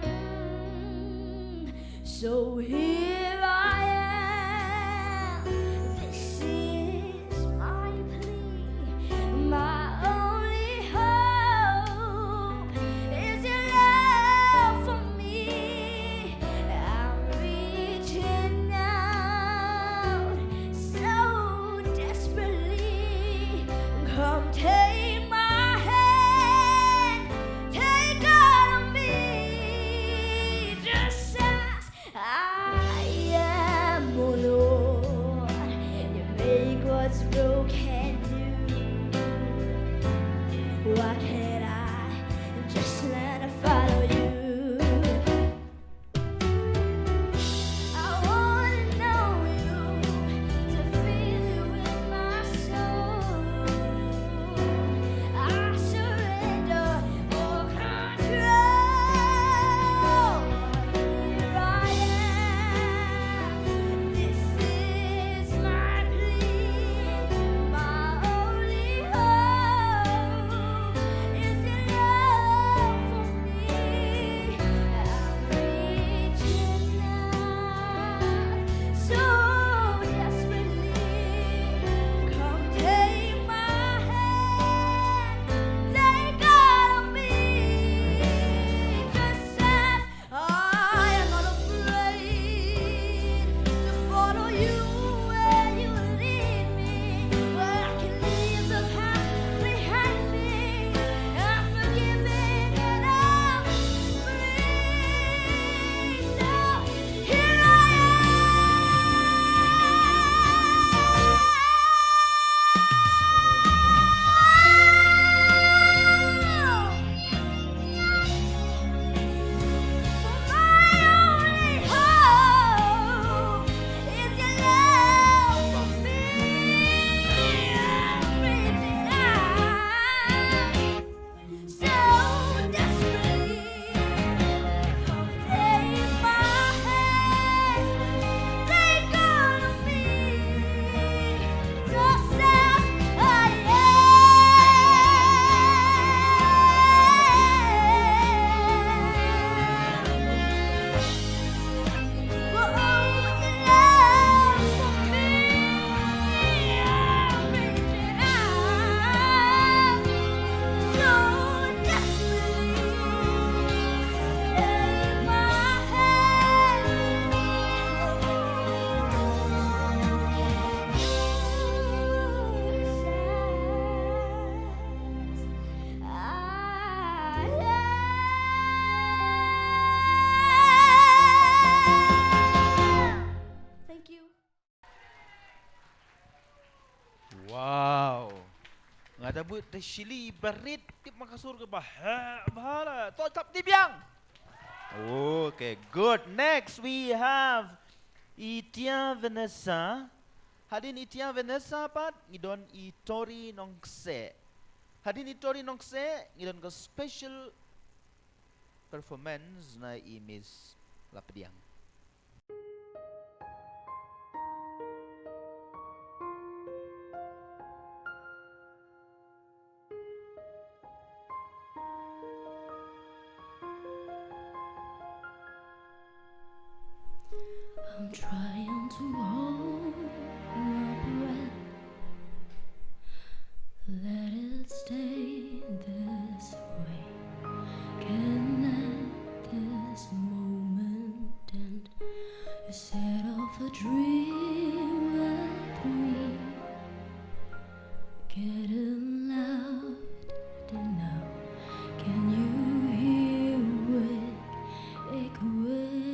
Mm, so here I am. This is my plea. My only hope is your love for me. I'm reaching out so desperately. Come take my hand, take all of me, just as I am, oh Lord. You make what's broken new. Why can't I just learn to follow you? I wanna know you, to feel you in my soul. I surrender all control. Here I am. This is my plea. My Wow. Nga da bud da shili barit tip ma ka sur kaba heh bha la. To tap tip biang. Okay, good. Next we have i Tia Vanessa. Hadien i Tia Vanessa pat ngi don i Tori Nongse. Hadien i Tori Nongse ngi don ka special performance na i Miss Lapdiang. I'm trying to hold my breath. Let it stay this way. Can let this moment end. You set off a dream with me. Getting louder now. Can you hear it echoing?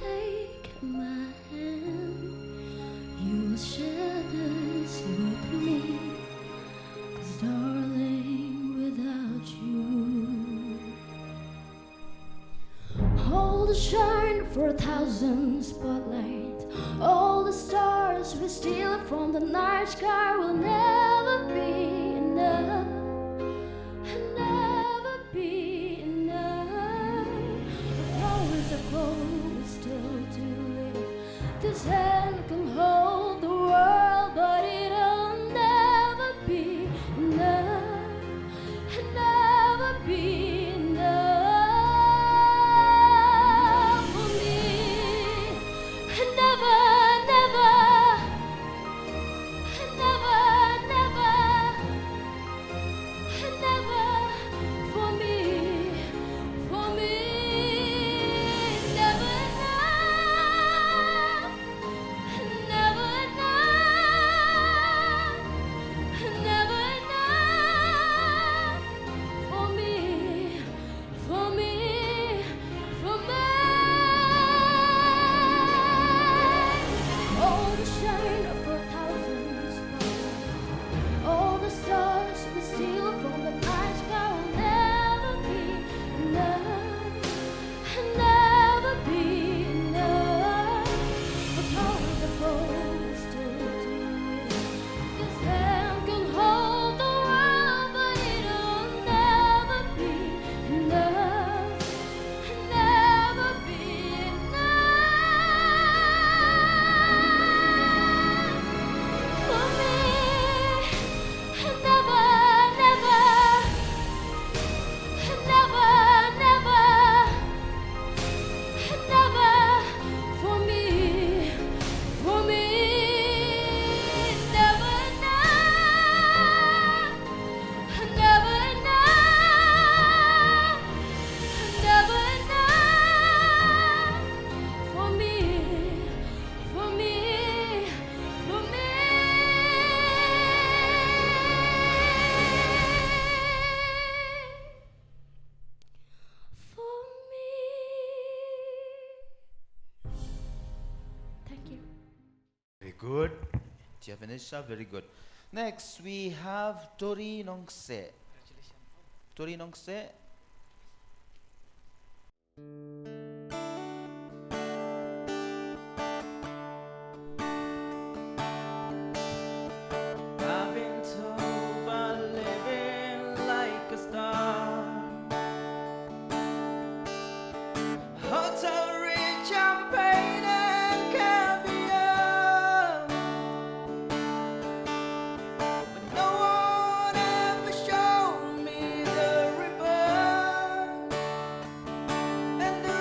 Take my hand. You'll share this with me. 'Cause darling, without you, all the shine for a thousand spotlights, all the stars we steal from the night sky will never be enough, never be enough. The flowers are cold, it's still too little. This hand can hold the world, but it'll never be enough. Never be enough for me. Never, never, never, never, never for me, for me. Never enough. Never enough, never enough for me, for me, for me. All the shine of a thousand spotlights, all the stars we steal from the night sky will never be enough. Never be enough. But always a boast to it. This hand can hold the world, but it'll never be enough. Never be enough for me. Never, never. Never, never, never for me, for me. Never enough, never enough, never enough for me. For me, for me, for me. Thank you. Very good. Tia Vanessa, very good. Next, we have Tori Nongse. Tori Nongse. I've been told by living like a star, hotel rich champagne and caviar. But no one ever showed me the river and the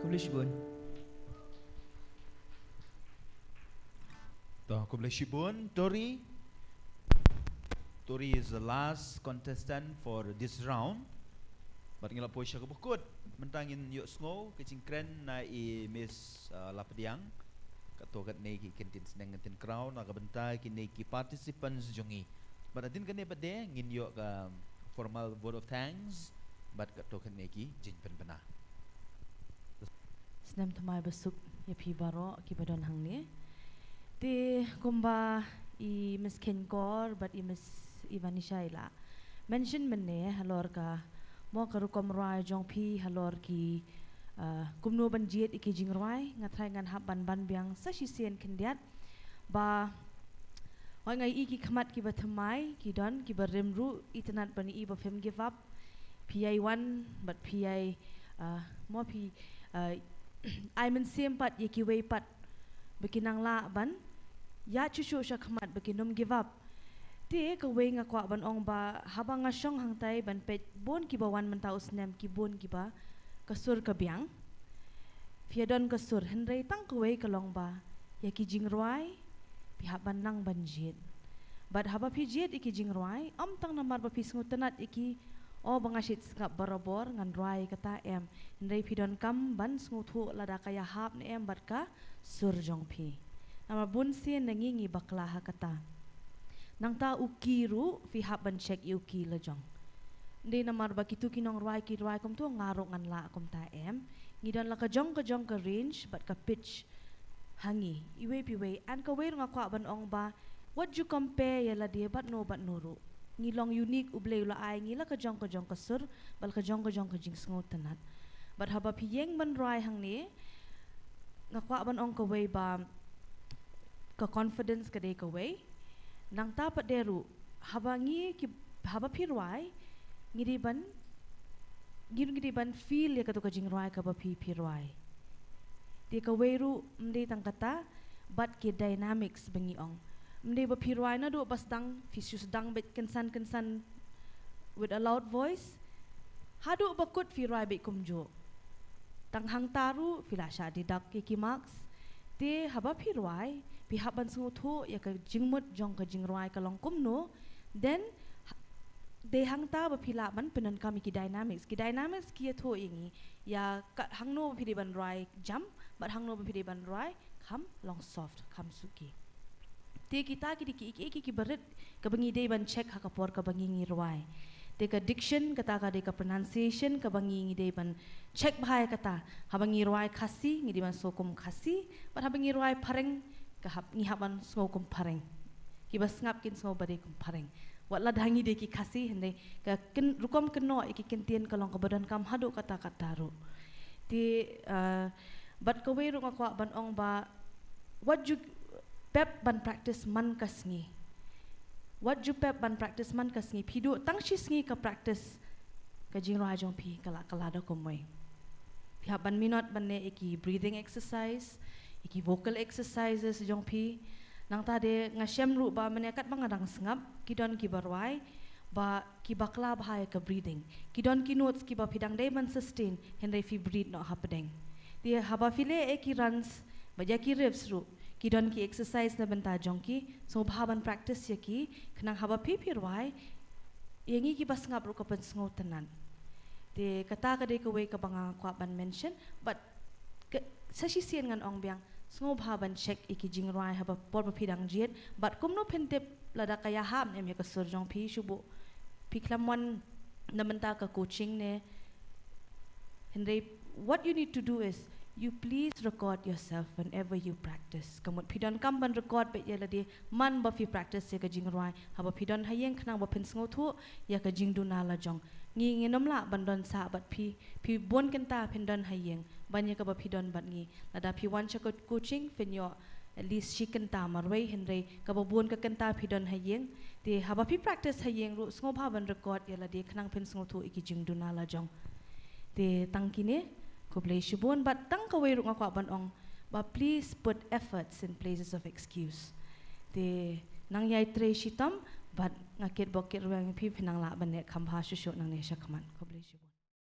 Khublei shibun. To, khublei shibun, Tori. Tori is the last contestant for this round. Bad ngi la poi sha kaba kut. Mynta ngin ïohsngew ka jingkren na i Miss, uh, Lapdiang. Kato katne ki kyntien sneng kyntien kraw na ka bynta kine ki participants jong ngi. Bad hadien kane pat de ngin ïoh ka formal vote of thanks. Bad kato katne ki jingpynbna. Snem thymmai basuk ïa phi baroh kiba don hangne. Te kumba i Miss Khenkor bad i Miss Ivanisha i la mention mynne halor ka, mo, ka rukom rwai jong phi halor ki, ah, kumno ban jied ïa ki jingrwai, nga tharai ngan hap ban ban biang sa shisien khyndiat ba hooid nga ïohi ki khmat kiba thymmai ki don, kiba rim ruh, itynnad ban ïohi ba phim give up. Phi ïai wan bad phi ïai, ah, mo, phi, ah, ai mynsiem pat ïa kiwei pat ba kin nang lah ban ïaid shuh shuh sha khmat, ba kin ym give up. Te kawei nga kwah ban ong ba haba nga shong hangtai ban peit bun kiba wan mynta u snem, ki bun kiba ka sur ka biang. Phi ïa don ka sur, hynrei tang kawei ka long ba ïa ki jingrwai phi hap ban nang ban jied. Bad haba phi jied ïa ki jingrwai, ym tang namar ba phi sngewtynnad ïa ki, o, ba nga shait sngap barabor ngan rwai kata, em. Hynrei phi donkam ban sngewthuh lada ka ïahap ne em bad ka sur jong phi. Namar bun sien na ngi ngi bakla ha kata. Nangta u key ruh phi hap ban check ïa u key la jong. Ym dei namar ba kitu ki nongrwai ki rwai kumtu nga ruh ngan lah kumta, em. Ngi don la ka jong ka jong ka range bad ka pitch ha ngi iwei pa iwei. An kawei ruh nga kwah ban ong ba wat ju compare ïa lade bad no bad no ruh. Ngi long unique, U Blei u la ai ngi la ka jong ka jong ka sur bad la ka jong ka jong ka jingsngewtynnad. Bad haba phi ïeng ban rwai hangne, nga kwah ban ong kawei ba ka confidence ka dei kawei. Nangta pat de ruh haba ngi ki, haba phi rwai, ngi dei ban, ngi, ngi dei ban feel ïa kato ka jingrwai kaba phi, phi rwai. Te kawei ruh ym dei tang kata, bad ki dynamics ba ngi ong. Ym dei ba phi rwai naduh ba sdang, phi shu sdang beit kynsan kynsan with a loud voice, haduh ba kut phi rwai beit kumjuh. Tang hangta ruh phi la shah deduct ïa ki marks. Te haba phi rwai, phi hap ban sngewthuh ïa ka jingmut jong ka jingrwai ka long kumno. Then, ha-, dei hangta ba phi lah ban pyndonkam ïa ki dynamics. Ki dynamics ki ïathuh ïa ngi ïa ka hangno ba phi dei ban rwai jam bad hangno ba phi dei ban rwai kham long soft, kham suki. Te kita ki dei ki, ki, ki, kiba rit kaba ngi dei ban check ha ka por kaba ngi, ngi rwai. Te ka diction, kata ka dei ka pronunciation kaba ngi, ngi dei ban check bha ïa kata. Haba ngi rwai Khasi, ngi dei ban sngew kum Khasi, bad haba ngi rwai Phareng, ka hap, ngi hap ban sngew kum Phareng. Kiba sngap kin sngew ba dei kum Phareng. Wat la da ngi dei ki Khasi, hynrei ka kyn-, rukom kynnoh ïa ki kyntien ka long kaba donkam haduh katta katta ruh. Te, ah, bad kawei ruh nga kwah ban ong ba wat ju pep ban practice man ka sngi. Wat ju pep ban practice man ka sngi. Phi duh tang shi sngi ka practice, ka jingrwai jong phi ka la, ka la da kumwei. Phi hap ban minot ban leh ïa ki breathing exercise, ïa ki vocal exercises jong phi. Nangta de nga shem ruh ba mynne katba nga dang sngap, ki don kiba rwai ba ki bakla bha ïa ka breathing. Ki don ki notes kiba phi dang dei ban sustain, hynrei phi breathe noh hapdeng. Te haba phi leh ïa ki runs bad ïa ki riffs ruh, ki don ki exercise na bynta jong ki, sngewbha ban practice ïa ki, khnang haba phi, phi rwai, ïa ngi kiba sngap ruh ka pynsngewtynnad. Te kata ka dei kawei kaba nga kwah ban mention, bad ka, sa shisien ngan ong biang, sngewbha ban check ïa ki jingrwai haba por ba phi dang jied, bad kumno phin tip lada ka ïahap ne em ïa ka sur jong phi, shu buh phi khlem wan na bynta ka coaching ne. Hynrei what you need to do is, you please record yourself whenever you practice. Ka mut phi donkam ban record beit ïa lade man ba phi practice ïa ka jingrwai haba phi don ha ïing, khnang ba phin sngewthuh ïa ka jingduna lajong. Ngi, ngin ym lah ban don sah bad phi, phi bun kynta phin don ha ïing ban ïa kaba phi don bad ngi. Lada phi wan sha ka coaching phin ïoh at least shi kynta marwei, hynrei kaba bun ka kynta phi don ha ïing. Te haba phi practice ha ïing ruh, sngewbha ban record ïa lade khnang phin sngewthuh ïa ki jingduna lajong. Te tang kine, khublei shibun, bad tang kawei ruh nga kwah ban ong ba please put efforts in places of excuse. Te nang ïai trei shitom, bad nga kitbok kitrwiang ïa phi, phin nang lah ban leh kham bha shuh shuh nangne shakhmat. Khublei shibun.